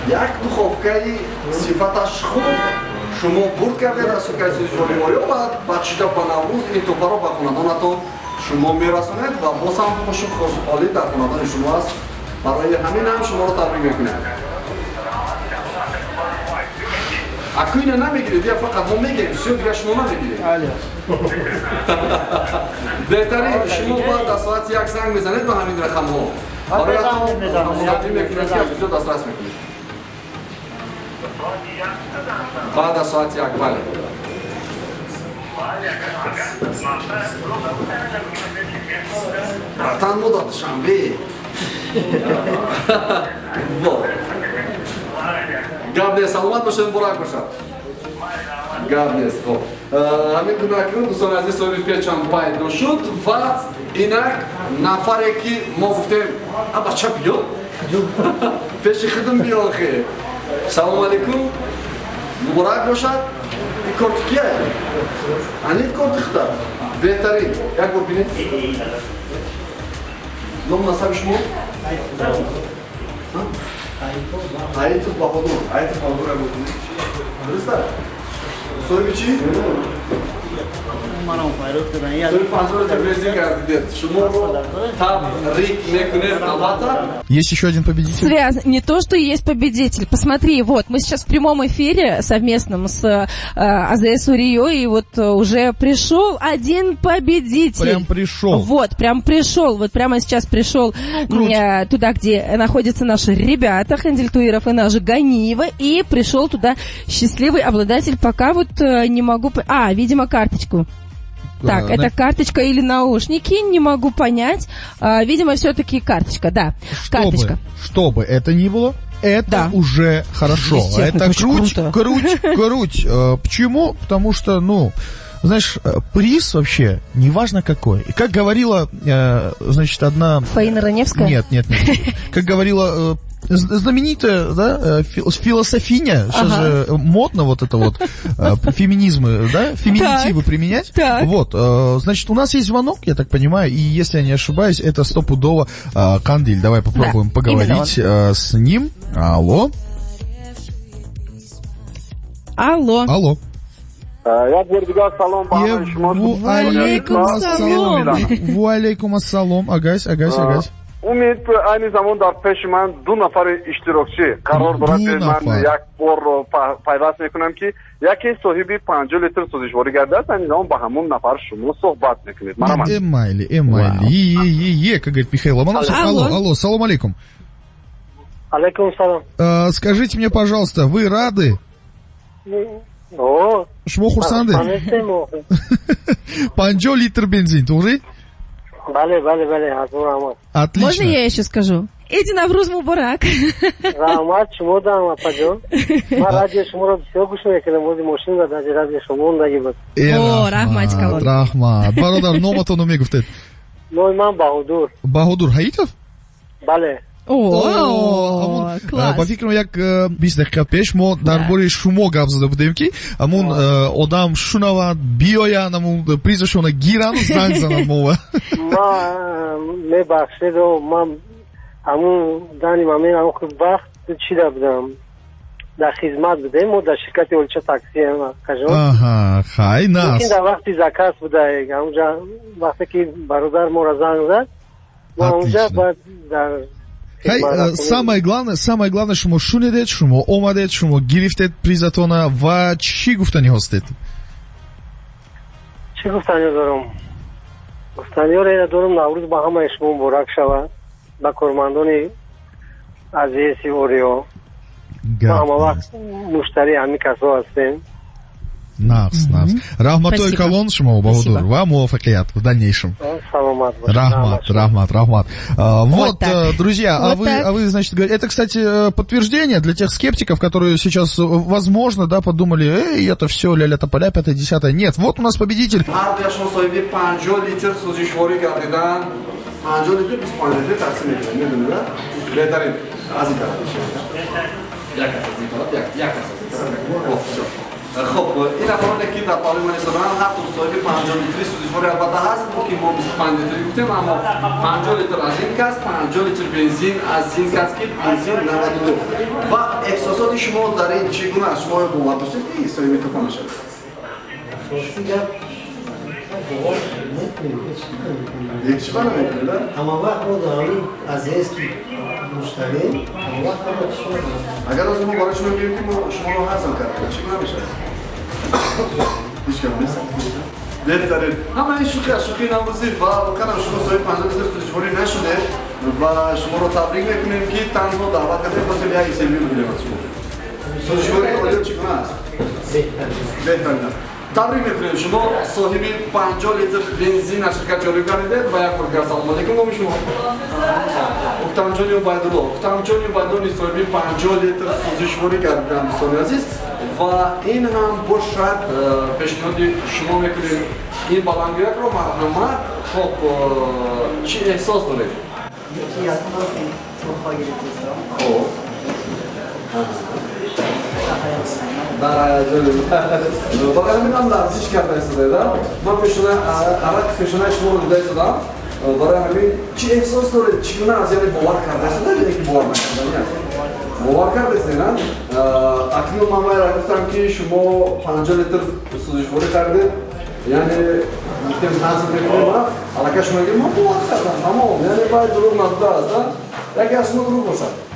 یک دخوفکه صفتش خوب شما برد کردید از شرکت سوزشواری آریا و بخشیده به نوروز این تحفه را به خاندانتان شما میرسونید و باز هم خوش خوشحالی در خاندان شما است. برای همین هم شما رو تبریک میکنم. اکو اینو نمیگیرید یا فقط ما میگیم سیو دیگه شما نمیگیرید؟ بهتره شما باید در ساعت یک زنگ میزنید به همین رقم ها برای تبریک میکنید که از کجا دسترس میکنید. بعد از ساعت یک بله. برتن مو داد شنبه گاب نیست. سلامت باشید مبارک باشد. گاب نیست. خب همین گونه اکنون دوستان عزیز صاحب پیچ هم پیدا شد و اینک نفری که ما گفتیم بچه بیا پیش خودم بیا خیلی. سلام علیکم مبارک باشد. این کارت کیه؟ این کارت اختار بهترین یک بار بینید. نام نصب شما؟ آیت بهادر. آیت بهادر هم بودید؟ درسته؟ صاحب چی؟ منم فایروز کردن. صاحب 50 لیتر بنزین کردید. شما رو تبریک میکنید البته. Есть еще один победитель? Связ, не то, что есть победитель. Посмотри, вот, мы сейчас в прямом эфире совместном с АЗС УРИО, и вот уже пришел один победитель. Прям пришел. Вот, прям пришел. Вот прямо сейчас пришел туда, где находятся наши ребята, Хендель Туиров и наш Ганиева, и пришел туда счастливый обладатель. Пока вот не могу... видимо, карточку. Так, это карточка или наушники, не могу понять. Видимо, все-таки карточка, да. Карточка. Чтобы это ни было, это уже хорошо. Это круть. Почему? Потому что, знаешь, приз вообще, неважно какой. И как говорила, значит, одна... Фаина Раневская? Нет. Как говорила... знаменитая, да, философиня, сейчас же модно вот это вот, феминизмы, да, феминитивы применять. Так. Вот, значит, у нас есть звонок, я так понимаю, и если я не ошибаюсь, это стопудово Кандиль. Давай попробуем поговорить с ним. Алло. Вуалейкум ассалом. Агась. امید aynı zaman در پیش من دو نفر اشتراکچی قرار دارد. من یک بار پیوست میکنم که یکی صاحبی 50 لیتر سوزشواری گرده است. این زمان با همون نفر شما صحبت میکنید. Эмайли, как говорит Михаил Ломоносов. Алло, салам алейкум. Алейкум салам. Скажите мне, пожалуйста, вы рады? شما خورسنده 50 литр бензин, тугри? Бале, ҳазур Отлично. Можно я еще скажу? Иди на Навруз муборак. раҳмат шумо дам апаҷон. Ман радио шуморо бисёр гӯш мекардам, ози мошин ва дар радио шумо мондагӣ буд. раҳмат калон. Раҳмат. Бародар, номатонро мегуфтед? Номи ман Баҳодур. Баҳодур Ҳаитов? Бале. Класс. ба фикрам як 20 дақиқа пеш мо дар бори шумо гап зада будем ки амун одам шунавад биёянд амун призашона гиранд занг занад мова. Ман мебахшедо ман амун дани мамин амун вақт чида будам дар хизмат будем мо дар ширкати олча такси кажон. Аҳа, хай нас. Дар вақти заказ будаек амунҷа вақте ки бародар мора занг зад мо амунҷа баъд дар самое главное, шумо шунидед, шумо омадед, шумо гирифтед призатона ва чӣ гуфтанӣ ҳостед? Чӣ гуфтанӣ дорам? Гуфтаниёре дорам Наврӯз ба ҳамаи шумо муборак шавад, ба кормандони азизи Орио. Ма ҳама вақт муштари ҳамин касо ҳастем. Нағз. Раҳматои калон шумо Баҳодур ва муваффақият в дальнейшем. Саломат бошед. Рахмат. Вот, друзья, а вы, значит, говорите, это, кстати, подтверждение для тех скептиков, которые сейчас, возможно, да, подумали, это все ля-ля тополя, 5-10. Нет, вот у нас победитель. خب این افرادی که در پارلمان ایستادن هر دو صاحب 50 لیتر سوزشواری البته هست که ما 25 لیتر گفتیم اما 50 لیتر از این کس 50 لیتر بنزین از این کس که بنزین 92 و احساسات شما در این چگونه است شما باور داشتید که این صاحب میکروفون شد یک چیکار نمی‌کنید اما وقت ما داریم از اسکی مشتری اگر از ما برای شما بگیم که شما رو حاصل کردید چیکار میشه هیچ کم نیست بهتره همه این شوخی ناموزی و کنم شما صاحب 50 لیتر سوزشواری نشده و شما رو تبریک میکنیم که تنها دعوت کرده واسه یک سیمی بگیریم از شما سوزشواری اولیو چیکار است بهتره تبریک میکنیم شما صاحب 50 لیتر بنزین از شرکت جاری کردید و یک بار سلام علیکم گفتم شما گفتم جونی عبیدالله گفتم جونی عبیدالله صاحب 50 لیتر سوزشواری کردم دوستان عزیز و این هم باشد پیشنهاد شما میکنیم این بلنگیک رو مرحمت خب چی احساس دارید؟ یکی از ما خواهی خب برای همین هم لرزش کرده ایستاده من عرق پیشونه شما رو دیده ایستادم برای همین چی احساس دارید؟ چگونه از یعنی باور کرده ایستاده یا که باور نکردنی هست؟ باور کرده ایستادن اکنون من را گفتم که شما 50 لیتر سوزشواری کردید یعنی گفتیم حاصل میکنیم علاقه شما گفتیم من باور کردم تمام یعنی باید دروغ نبوده است یکی از شما دروغ باشد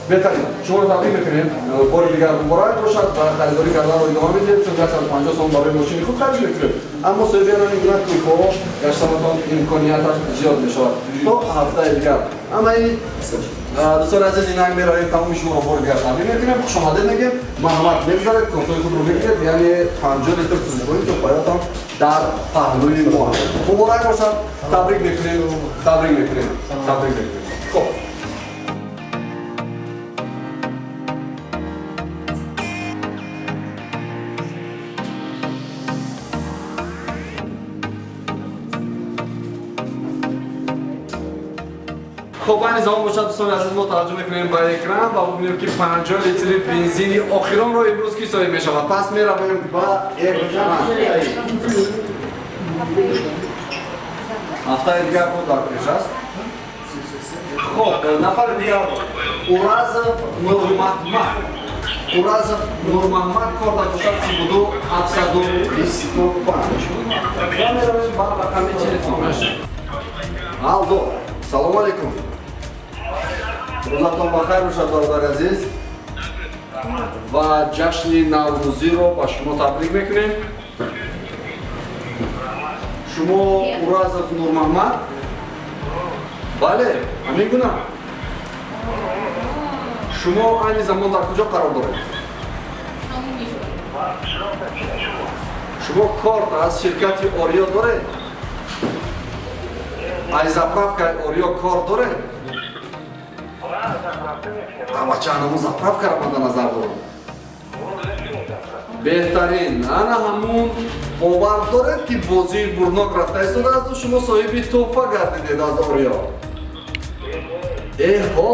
بهترین شما رو تبریک میکنیم بار دیگر مبارک باشد و خریداری کردن رو ادامه میدید چون 150 سوم برای ماشین خود خرج میکنیم اما صاحبان این کلیپو گشتنتان امکانیتش زیاد میشود تا هفته دیگر اما این دوستان عزیز این هنگ میراییم تمام شما رو بار دیگر تبریک میکنیم خوش آمدید میگیم محمد بگذارید کنترل خود رو بگیرید یعنی 50 لیتر سوزشواری که پایتان در پهلوی ما مبارک باشد تبریک میکنیم خب خب این زمان باشد دوستان عزیز ما توجه میکنیم به اکران و ببینیم که 50 لیتر بنزین آخران رو امروز کی صاحب میشود پس میرویم با اکران هفته دیگر خود در پیش است خب نفر دیگر اورازов نورمحمد کار در گوشت 32 725 و میرویم با رقم تلفنش الو سلام علیکم روزتون بخیر باشد برادر عزیز و جشن نوروزی رو با شما تبریک میکنیم شما اورازов نورمحمد بله همین گونه شما این زمان در کجا قرار دارید شما کارت از شرکت اوریو داره؟ از زپرافکا اوریو کارت داره؟ اما چه همون زپرافکا را من در نظر دارم بهترین انا همون باور داره که بازی برناک رفته ایستاده است و شما صاحبی توفه گردیدید از اوریو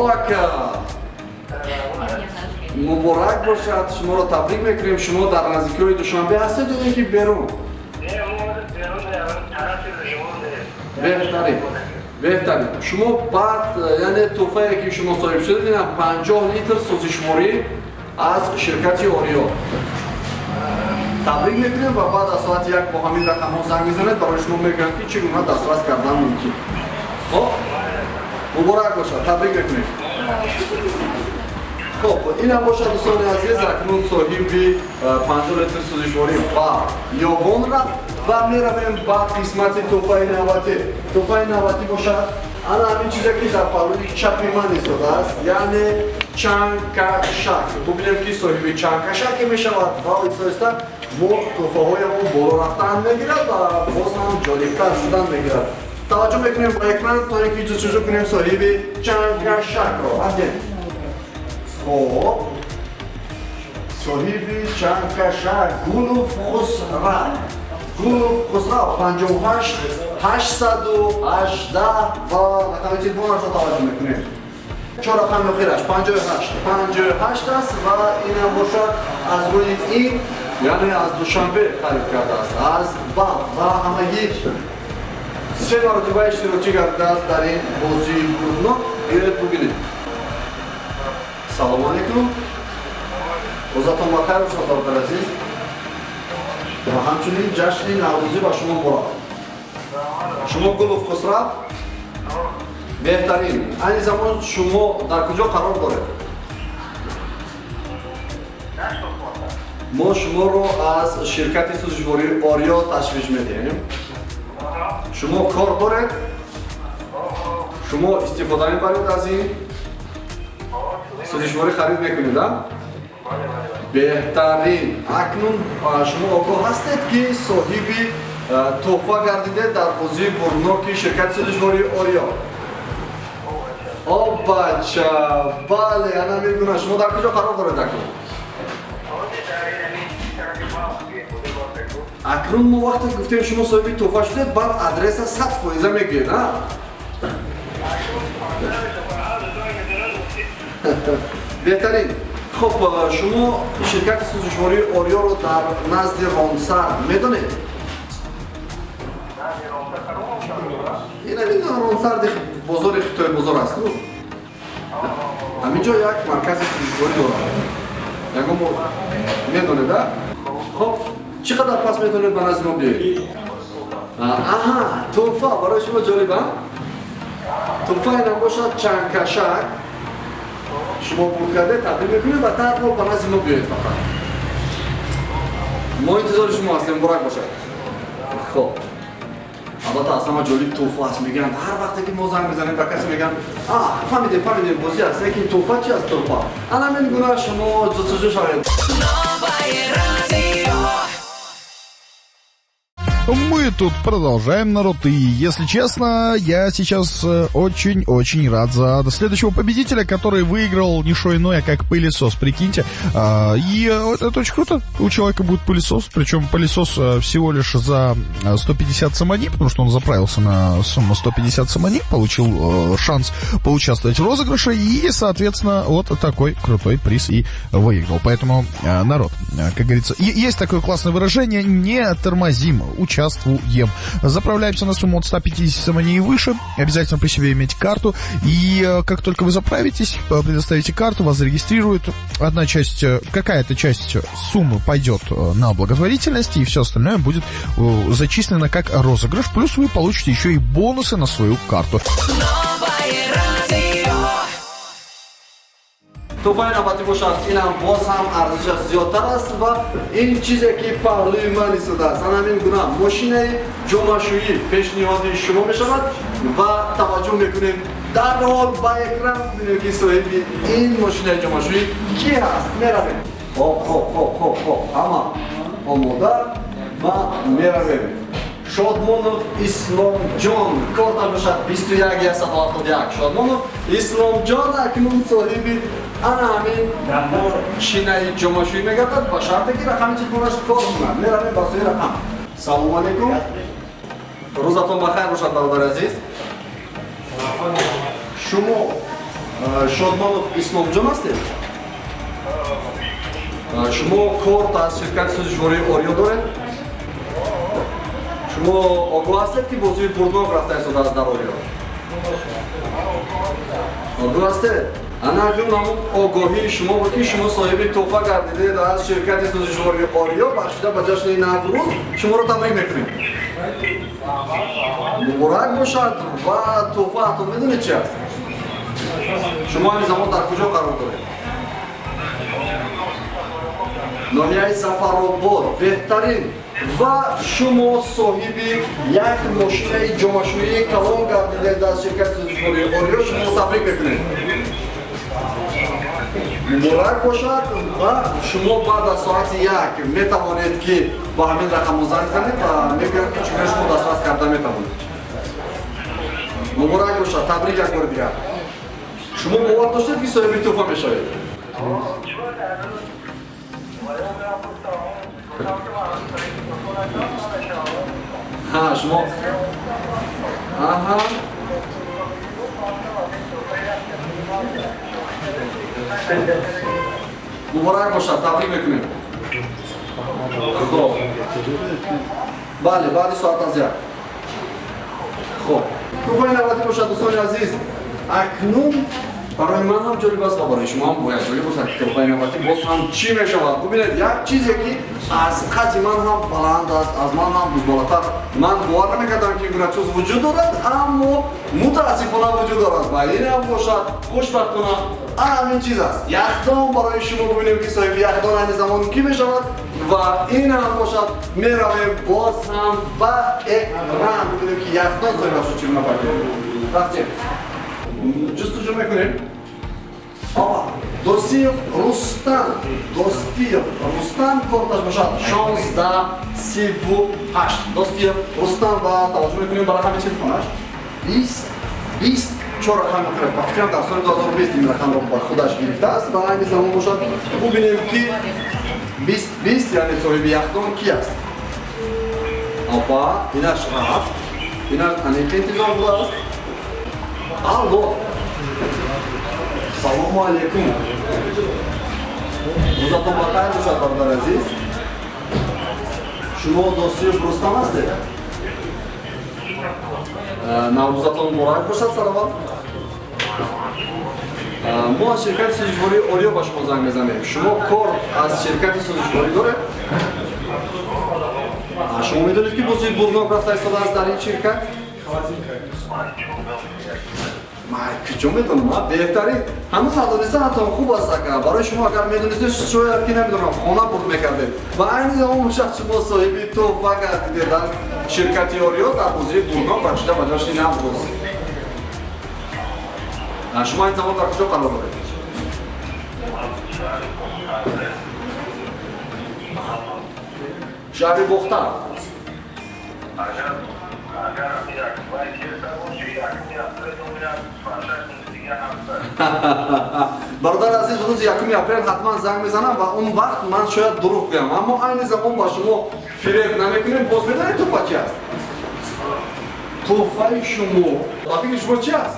اکا مبارک باشد شما را تبریک میکنیم شما در نزدیکی های دوشنبه هستید یا اینکه بیرون؟ بهترین شما بعد یعنی توفه که شما صاحب شدید 50 لیتر سوزشواری از شرکت اوریو تبریک میکنیم و بعد از ساعت 1 با همین رقم ها زنگ میزنید برای شما میگن که چگونه دسترس کردن ممکن. خب مبارک باشد تبریک میکنیم. خب این هم باشد دوستان عزیز اکنون صاحبی 50 لیتر سوزشواری با یابان رفت و میرویم بعد قسمت توفه نوبتی باشد. انا همین چیزی که در پهلوی چپی من ایستاده است یعنی چنگکشک. ببینیم که صاحبی چنگکشک میشود و ایستاده ما توفه هایمون بالا رفتن میگیرد و باز هم جالبتر شدن میگیرد. توجه میکنیم با اکران تا اینکه جستجو کنیم صاحبی چنگکشک را. خب صاحبی چنگکشک گلوف خسرو 58 818 و رقم تلفنش را توجه میکنیم 4 رقم اخیرش 58 است و این هم باشد از روی این یعنی از دوشنبه خرید کرده است از بعد و همگی 3 مرتبه اشتراکی کرده است در این بازی برناک. بیایید ببینید. سلام علیکم روزتون بخیر باشد برادر عزیز و همچنین جشن نوروزی با شما مراد. شما گلوف خسرو بهترین این زمان شما در کجا قرار دارید؟ ما شما رو از شرکت سوزشواری اوریو تشویق میدیم. شما کار دارید؟ شما استفاده میبرید از این سوزشواری خرید میکنید؟ بهترین اکنون شما آگاه هستید که صاحبی توفه گردیده در بازی برناک شرکت سوزشواری اوریو. بچه بله انا میدونم شما در کجا قرار دارید اکنون ما وقتی گفتیم شما صاحبی توفه شدید بعد ادرس 100% میگید نه؟ بهترین خب شما شرکت سوزشواری اوریو رو در نزد رامسر میدونید؟ این رامسر بازار خیلی بزرگ است همینجا یک مرکز سوزشواری داره یکم میدونید؟ خب چقدر پس میتونید به نزد ما بیایید؟ توفه برای شما جالبه؟ توفه این هم باشد چنگکشک شما بود کرده تبدیل میکنید و تر با نزد ما بیایید فقط ما انتظار شما هستیم برای باشد. خب البته اصلا جالب توفه هست میگن هر وقتی که ما زنگ بزنیم به کسی میگن فهمیدیم بازی هست که توفه چی است توفه الان میگن شما جستجو شوید. Мы тут продолжаем, народ, и, если честно, я сейчас очень-очень рад за следующего победителя, который выиграл не что иное, как пылесос, прикиньте. И это очень круто, у человека будет пылесос, причем пылесос всего лишь за 150 самани, потому что он заправился на сумму 150 самани, получил шанс поучаствовать в розыгрыше, и, соответственно, вот такой крутой приз и выиграл. Поэтому, народ, как говорится, есть такое классное выражение, не тормозим, участвуем. Заправляемся на сумму от 150 самани и выше. Обязательно при себе иметь карту. И как только вы заправитесь, предоставите карту, вас зарегистрируют. Одна часть, какая-то часть суммы пойдет на благотворительность, и все остальное будет зачислено как розыгрыш. Плюс вы получите еще и бонусы на свою карту. توفه نوبتی باشد این هم باز هم ارزشش زیادتر است و این چیزی که پهلوی من ایستاده است همین گونه ماشین جمعه‌شویی پیش نیازی شما می شود و توجه میکنیم در حال با اکرام ببینیم که صاحب این ماشین جمعه‌شویی کی هست. میرویم خب اما آماده و میرویم. شادمانов اسلام جان کارت باشد 21171 شادمانов اسلام جان اکنون صاحبی انا همین شینه جمعشویی میگردد با شرطی که رقم تلفنش کار کنند. میرویم با سوی رقم. سلام علیکم. روزتون بخیر باشد برادر عزیز. شما شادمانов اسلام جان هستید؟ شما کارت از شرکت سوزشواری آریو دارید؟ شما آگاه هستید که بازوی بردناک رفته ایستاده از در آریو؟ آگاه هستید؟ انا اکنون همون آگاهی شما بود که شما صاحب تحفه گردیدید از شرکت سوزشواری آریو بخشیده به جشن نوروز شما رو تبریک میکنیم. مبارک باشد و تحفه اتون میدونید چی است؟ شما این زمان در کجا قرار دارید؟ ناحیه زفرآباد بهترین و شما صاحب یک ماشین جمعشویی کلان گردیدید از شرکت سوزشواری آریو شما تبریک میکنید. مبارک باشد و شما بعد از ساعت 1 میتوانید که با همین رقم زنگ زنید و میگوید که چگونه شما دسترس کرده میتوانید. مبارک باشد. تبریک یک بار دیگر. شما باور داشتید که صاحب تحفه میشوید؟ ها شما آها مبارک باشد. تبریک میکنیم. خب بله بعد ساعت از 1 خب توفای نوبتی باشد دوستان عزیز. اکنون برای من هم جالب است و برای شما هم باید جالب باشد که توفای نوبتی باز هم چی میشود. ببینید یک چیزی که از قد من هم بلند است از من هم بالاتر من باور نمیکردم که این چیز وجود دارد اما متاسفانه وجود دارد و این هم باشد خوشبختانه همین چیز است. یخدان برای شما ببینیم که صاحب یخدان این زمان کی میشود و این هم باشد میرویم باز هم با اکرام ببینیم که یخدان صاحبش چی نپاکیم. رفتیم جستجو میکنیم. آقا دوستیف رستم کارتش باشد 1638 دوستیف رستم و توجه میکنیم برای همین تلفنش 20 چهار رقم میکنه. با فکرم در سال 2020 این رقم رو بر خودش گرفته است و همین زمان باشد ببینیم که 20 یعنی صاحب یخدان کی است. آبا اینش رفت اینش انیقه انتظار بوده است. الو سلام علیکم. روزتون بخیر باشد برادر عزیز. شما دوستی رستم هستید؟ نوروزتون مبارک باشد. سلامت. ما از شرکت سوزشواری آریو با شما زنگ میزنیم. شما کار از شرکت سوزشواری دارید؟ شما میدونید که بازوی بردناک رفته ایستاده است در این شرکت؟ من کجا میدونم؟ بهترین همون ندانسته حتی خوب است که برای شما اگر میدونستید شاید که نمیدونم خانه برد میکردید و این زمان شخص شما صاحبی تحفه گردیدید از شرکت آریو در بازوی بردناک بخشیده به جشن نوروز. شما این زمان در کجا قرار دارید؟ شهر بختر. برادر عزیز روز 1 اپریل حتما زنگ میزنم و اون وقت من شاید دروغ بگم اما این زمان با شما فریب نمیکنیم. باز بدانید تحفه چی است؟ تحفه شما با فکر شما چی است؟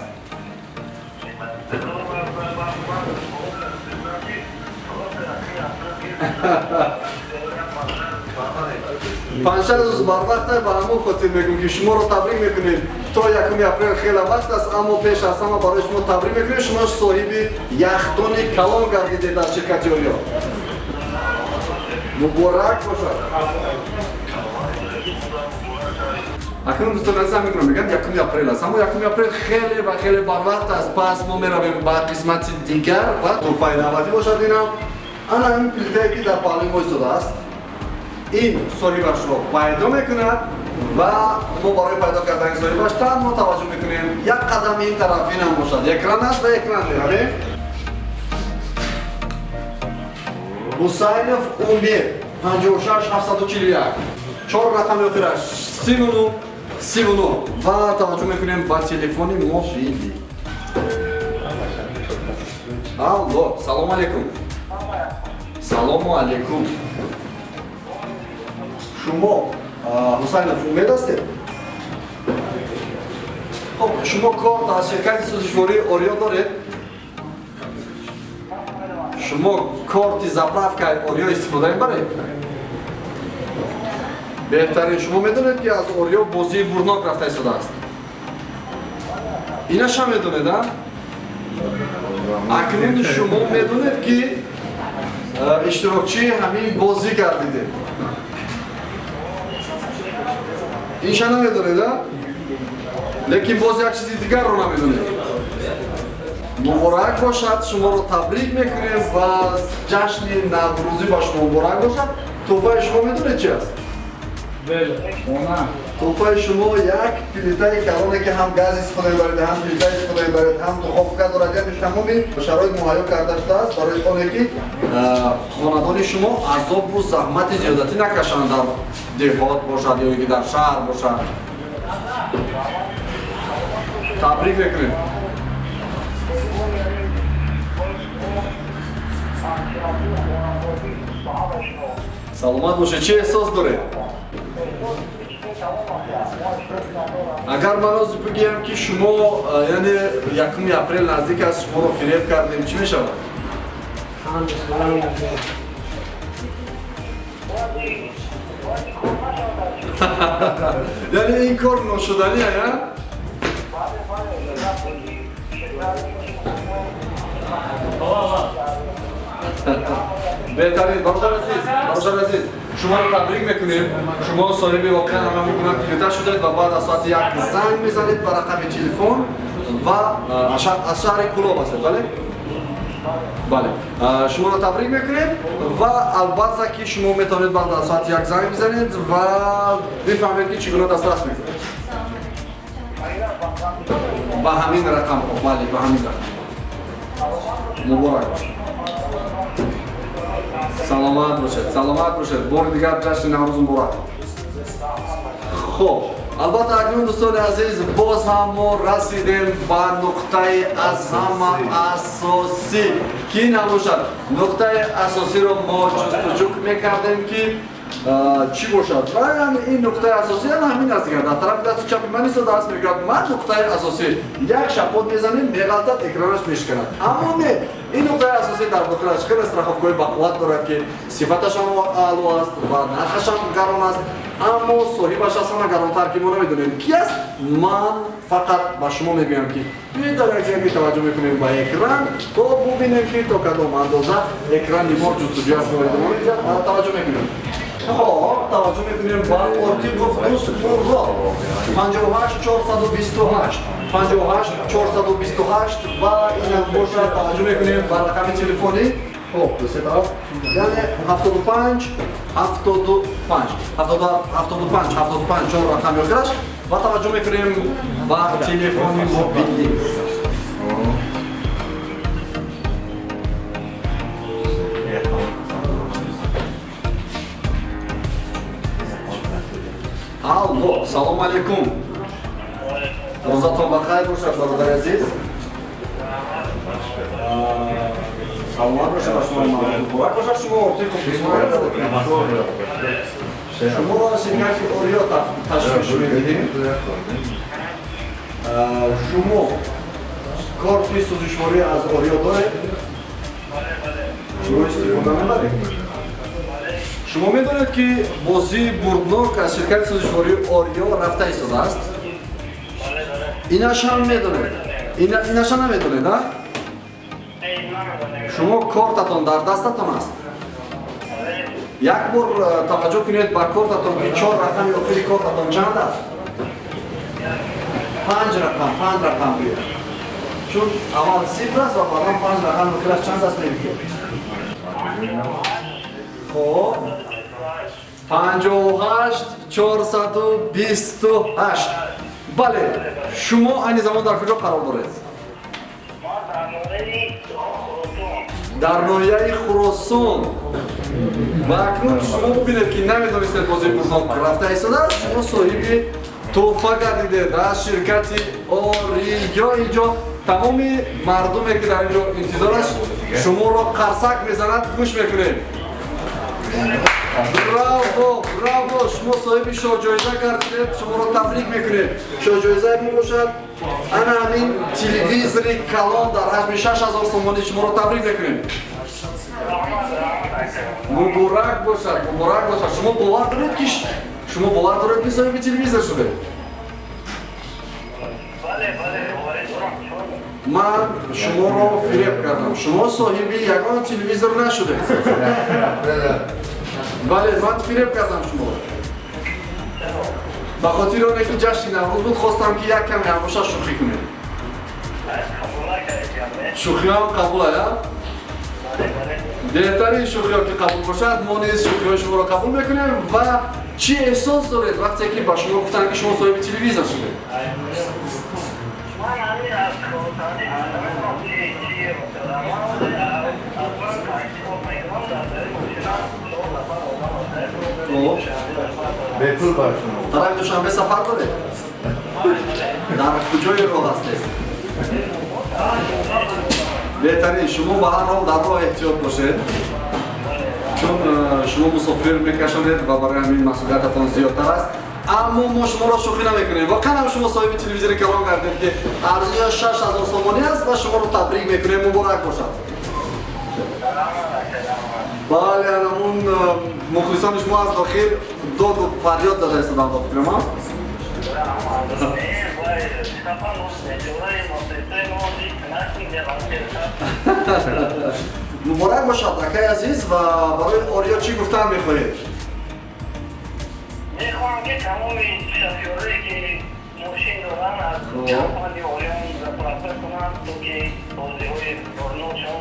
پنجشنبه روز بر وقت با همون خاطر میگم که شما رو تبریک میکنیم. تا 1 اپریل خیلی وقت است اما پیش از همه برای شما تبریک میکنیم. شما صاحب یخدان کلان گردیدید در شرکت آریو. مبارک باشد. اکنون دوستان عزیز میکنم میگم 1 اپریل است اما 1 اپریل خیلی و خیلی بر وقت است. پس ما میرویم به قسمت دیگر و تحفه نوبتی باشد. اینا این پلیته که در پالین ایستاده است این صاحبش رو پیدا میکند و ما برای پیدا کردن صاحبش تنها توجه میکنیم یک قدم این طرف این هم باشد. یک رن است و یک رن میرویم. Husaynov Umir 56 741 4 рақами охираш 39 ва таваҷҷӯҳ мекунем ба телефони мобилӣ. Алло, салому алейкум. Салому алейкум. Шумо Ҳусайнов Умед ҳастед? Хоб, шумо корт аз ширкати сӯзишвории Ориё доред? Шумо корти заправкаи Ориё истифода мебаред? Беҳтарин, шумо медонед ки аз Ориё бозии бурнок рафта истодааст. Инаш ҳам медонед, а? Акнун шумо медонед ки иштирокчии ҳамин бозӣ гардидед. Инша намедонед, а? Лекин боз як чизи дигарро намедонед. Муборак бошад, шуморо табрик мекунем ва ҷашни Наврӯзӣ ба шумо муборак бошад. Тӯҳфаи шумо медонед чи аст? Тӯҳфаи шумо як плитаи калоне ки ҳам газ истифода мебаред, ҳам плита истифода мебаред, ҳам духовка дорад, яъне тамоми шароит муҳайё карда шудааст барои оне ки хонадони шумо азобу заҳмати зиёдатӣ накашанд дар деҳот бошад ё ки дар шаҳр бошад. Табрик мекунем. Саломат бошед, чӣ эҳсос доред? Агар ман ҳозир бигӯям ки шумо яъне 1 апрел наздик аст, шуморо фиреб кардем, чӣ мешавад? Яъне ин кор ношуданӣ а? Беҳтарин, бародар азиз, шуморо табрик мекунем. Шумо соҳиби воқеан ҳама мекунам пилита шудед ва баъд аз соати 1 занг мезанед ба рақами телефон ва аз шаҳри Кӯлоб ҳастед, бале? Бале. Шуморо табрик мекунем ва албатта ки шумо метавонед баъд аз соати 1 занг бизанед ва бифаҳмед ки чӣ гуна дастрас мекунед. Ба ҳамин рақамҳо, бале, ба ҳамин рақам. Муборак бошад. Саломат бошед. Бори дигар ҷашни Наврӯз муборак. Хоб, албатта акнун дӯстони азиз, боз ҳам мо расидем ба нуқтаи аз ҳама асосӣ. Ки набошад, нуқтаи асосиро мо ҷустуҷӯ мекардем ки чӣ бошад. Ва ин нуқтаи асосӣ ҳамин аст дигар. Дар тарафи дасти чапи ман истода аст, мегӯяд ман нуқтаи асосӣ. Як шапот мезанем, меғалтад, экранаш мешканад. Аммо не, ин нуқтаи асосӣ дар дохилаш хеле страховкаҳои бақувват дорад ки сифаташам аъло аст ва нархашам гарон аст. Аммо соҳибаш аз ҳама гаронтар ки мо намедонем ки аст. Ман фақат ба шумо мегӯям ки дар як ҷойге таваҷҷӯҳ мекунем ба экран то бубинем ки то кадом андоза экрани мо ҷустуҷӯ аст идома медиҳад. Таваҷҷӯҳ мекунем. Хоб, таваҷҷӯҳ мекунем ба Ортиқов Дӯстпурро 58 428 58 428 ва инак бошад. Таваҷҷӯҳ мекунем ба рақами телефони хоб се тараф яъне 75 75 75 75 4 рақами охираш ва таваҷҷӯҳ мекунем ба телефони мобилӣ. Алло, салому алейкум. Рӯзатон бахайр бошад, бародари азиз. Саломат бошед ба шумо. Муборак бошад шумо Ортиқов Дӯстпурро. Шуморо ширкати Ориё ташвиш медиҳем. Шумо корти сӯзишворӣ аз Ориё доред? Шумо истифода мебаред? Шумо медонед ки бозии бурднок аз ширкати сӯзишвории Ориё рафта истодааст? Инаш ҳам медонед? Инаша намедонед, а? Шумо кортатон дар дастатон аст? Як бор таваҷҷӯҳ кунед ба кортатон ки 4 рақами охири кортатон чанд аст? 5 рақам биёд. Чун аввал сифр аст ва баъдан 5 рақами охираш чанд аст мебинед? Хоб, 58 428. Бале, шумо айни замон дар куҷо қарор доред? дар ноҳияи Хуросон ва акнун шумо бубинед ки намедонистед бозии бурднок рафта истодааст, шумо соҳиби туҳфа гардидед аз ширкати Ориё. инҷо тамоми мардуме ки дар инҷо интизор аст шуморо қарсак мезанад, гӯш мекунед. браво, браво, шумо соҳиби шоҳҷоиза гардидед, шуморо табрик мекунед. Шоҳҷоиза мебошад ана ҳамин телевизори калон дар ҳаҷми 6000 сомонӣ, шуморо табрик мекунед. муборак бошад, муборак бошад. Шумо бовар доред ки соҳиби телевизор шудед? ман шуморо фиреб кардам. Шумо соҳиби ягон телевизор нашудед. бале, ман фиреб кардам шумо. ба хотири оне ки ҷашни Наврӯз буд, хостам ки як каме ҳамоша шӯхӣ кунед. шӯхиҳам қабул ая? беҳтарин шӯхиҳо ки қабул бошад, мо низ шӯхиҳои шуморо қабул мекунем. ва чӣ эҳсос доред вақте ки ба шумо гуфтанд ки шумо соҳиби телевизор шудед? тарафи душанбе сафар доред? дар куҷои роҳ ҳастед? беҳтарин, шумо ба ҳар ҳол дар роҳ эҳтиёт бошед, чун шумо мусофир мекашонед ва барои ҳамин масъулиятатон зиёдтар аст. аммо мо шуморо шӯхӣ намекунем. воқеан ҳам шумо соҳиби телевизори калон гардед ки арзиёш 6000 сомонӣ аст ва шуморо табрик мекунем. муборак бошад. бале, анамун мухлисони шумо аз дохил доду фарёд дада истодам ба фикрам. муборак бошад акай азиз. ва барои Ориё чӣ гуфтан мехоҳед? мехоҳам ки тамоми шофёрое ки мошин доранд аз компанияи Ориён заправка кунанд, то ки бозиҳои бурднокшон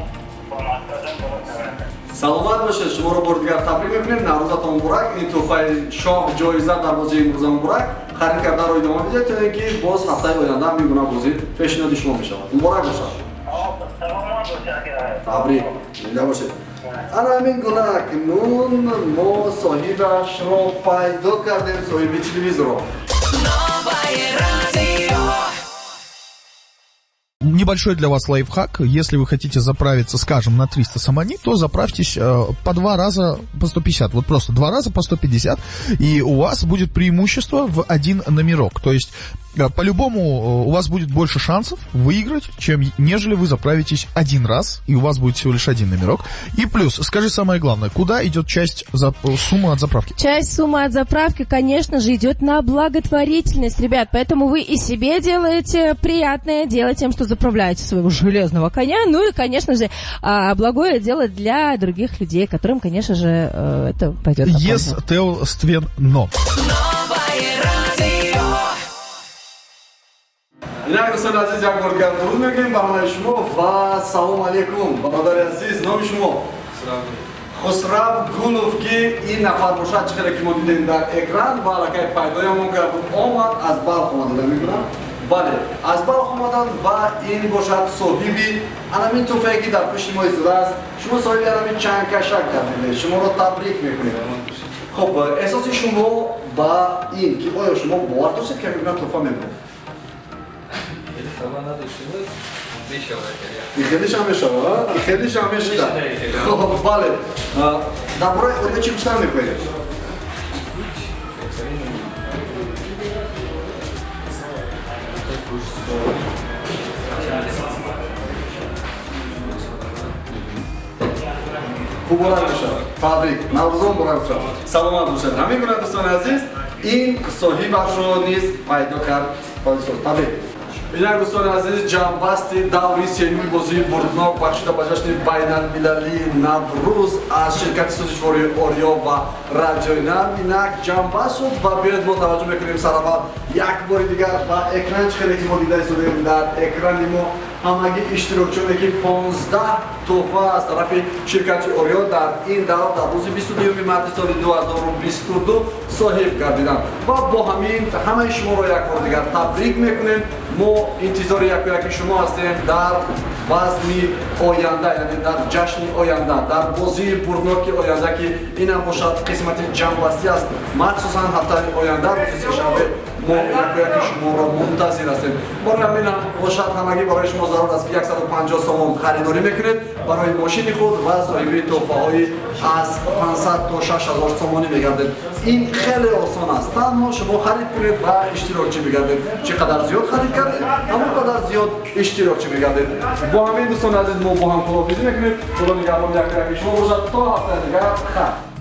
ба мақсадам барасанд. саломат бошед. шуморо бори дигар табрик мекунем. наврӯзатон муборак. ин туҳфаи шоҳ ҷоиза дар бозии имрӯза муборак. харид карданро идома бидед то ин ки боз ҳафтаи оянда ҳамин гуна бозӣ пешниҳоди шумо мешавад. муборак бошад. саломат бошед. табрик. зинда бошед. ана ҳамин гуна акнун мо соҳибашро пайдо кардем, соҳиби телевизорро. Небольшой для вас лайфхак. Если вы хотите заправиться, скажем, на 300 самани, то заправьтесь по 2 раза по 150. Вот просто 2 раза по 150, и у вас будет преимущество в 1 номерок. То есть, по-любому, у вас будет больше шансов выиграть, нежели вы заправитесь 1 раз, и у вас будет всего лишь 1 номерок. И плюс, скажи самое главное, куда идет часть суммы от заправки? Часть суммы от заправки, конечно же, идет на благотворительность, ребят. Поэтому вы и себе делаете приятное дело тем, что заправляете своего железного коня. Ну и, конечно же, благое дело для других людей, которым, конечно же, это пойдет на пользу. Естественно. инак дӯстони азиз, як бор дигар дуруд мегӯем ба ҳамаи шумо ва салом алейкум. бародари азиз, номи шумо? хусрав гулов. ки ин нафар бошад, чӣ хеле ки мо дидем дар экран ва аллакай пайдоямон кардум. омад аз балх омада мекунам. бале, аз балх омадан ва ин бошад соҳиби анамин туҳфае ки дар пушти мо истодааст. шумо соҳиби анамин чангкашак гардидед. шуморо табрик мекунем. хоб, эҳсоси шумо ба ин ки оё шумо бовар дошед ки ҳамин гуна туҳфа мебуред? خیلیش هم میشه خیلیش هم میشه خب بله در برای اوریو چی گفتن میکنید؟ مبارک باشه تبریک نوروزتون مبارک باشه سلامت باشید همین گونه دوستان عزیز این صاحبش رو نیز پیدا کرد تبریک инак дӯстони азиз, ҷамъбасти даври сеюми бозии бурднок бахшида ба ҷашни байналмилалии Наврӯз аз ширкати сӯзишвории Ориё ва радиои Нав инак ҷамъбаст шуд ва биёед мо таваҷҷӯҳ мекунем сараввал як бори дигар ба экран чӣ хеле ки мо дида истодем дар экрани мо ҳамаги иштирокчиёне ки 15 туҳфа аз тарафи ширкати Ориё дар ин давр дар рӯзи 22 марти соли 2022 соҳиб гардиданд ва бо ҳамин ҳамаи шуморо як бор дигар табрик мекунем. мо интизори яку яки шумо ҳастем дар вазми оянда, яъне дар ҷашни оянда, дар бозии бурноки оянда ки инам бошад қисмати ҷамъбастӣ аст. махсусан ҳафтаи оянда рӯзи сешанбе мо яке шуморо мунтазир ҳастем. бораи ҳамин ҳам бошад ҳамагӣ барои шумо зарур аст ки 150 сомон харидорӣ мекунед барои мошини худ ва соҳиби тоҳфаҳои аз 500 то 6000 сомонӣ мегардед. ин хеле осон аст. танҳо шумо харид кунед ва иштирокчӣ мегардед. чӣ қадар зиёд харид кардед, ҳамон қадар зиёд иштирокчӣ мегардед. бо ҳамин дӯстони азиз мо бо ҳам худоҳофизӣ мекунем. худо нигаҳбони як шумо бошад то ҳафтаи дигар.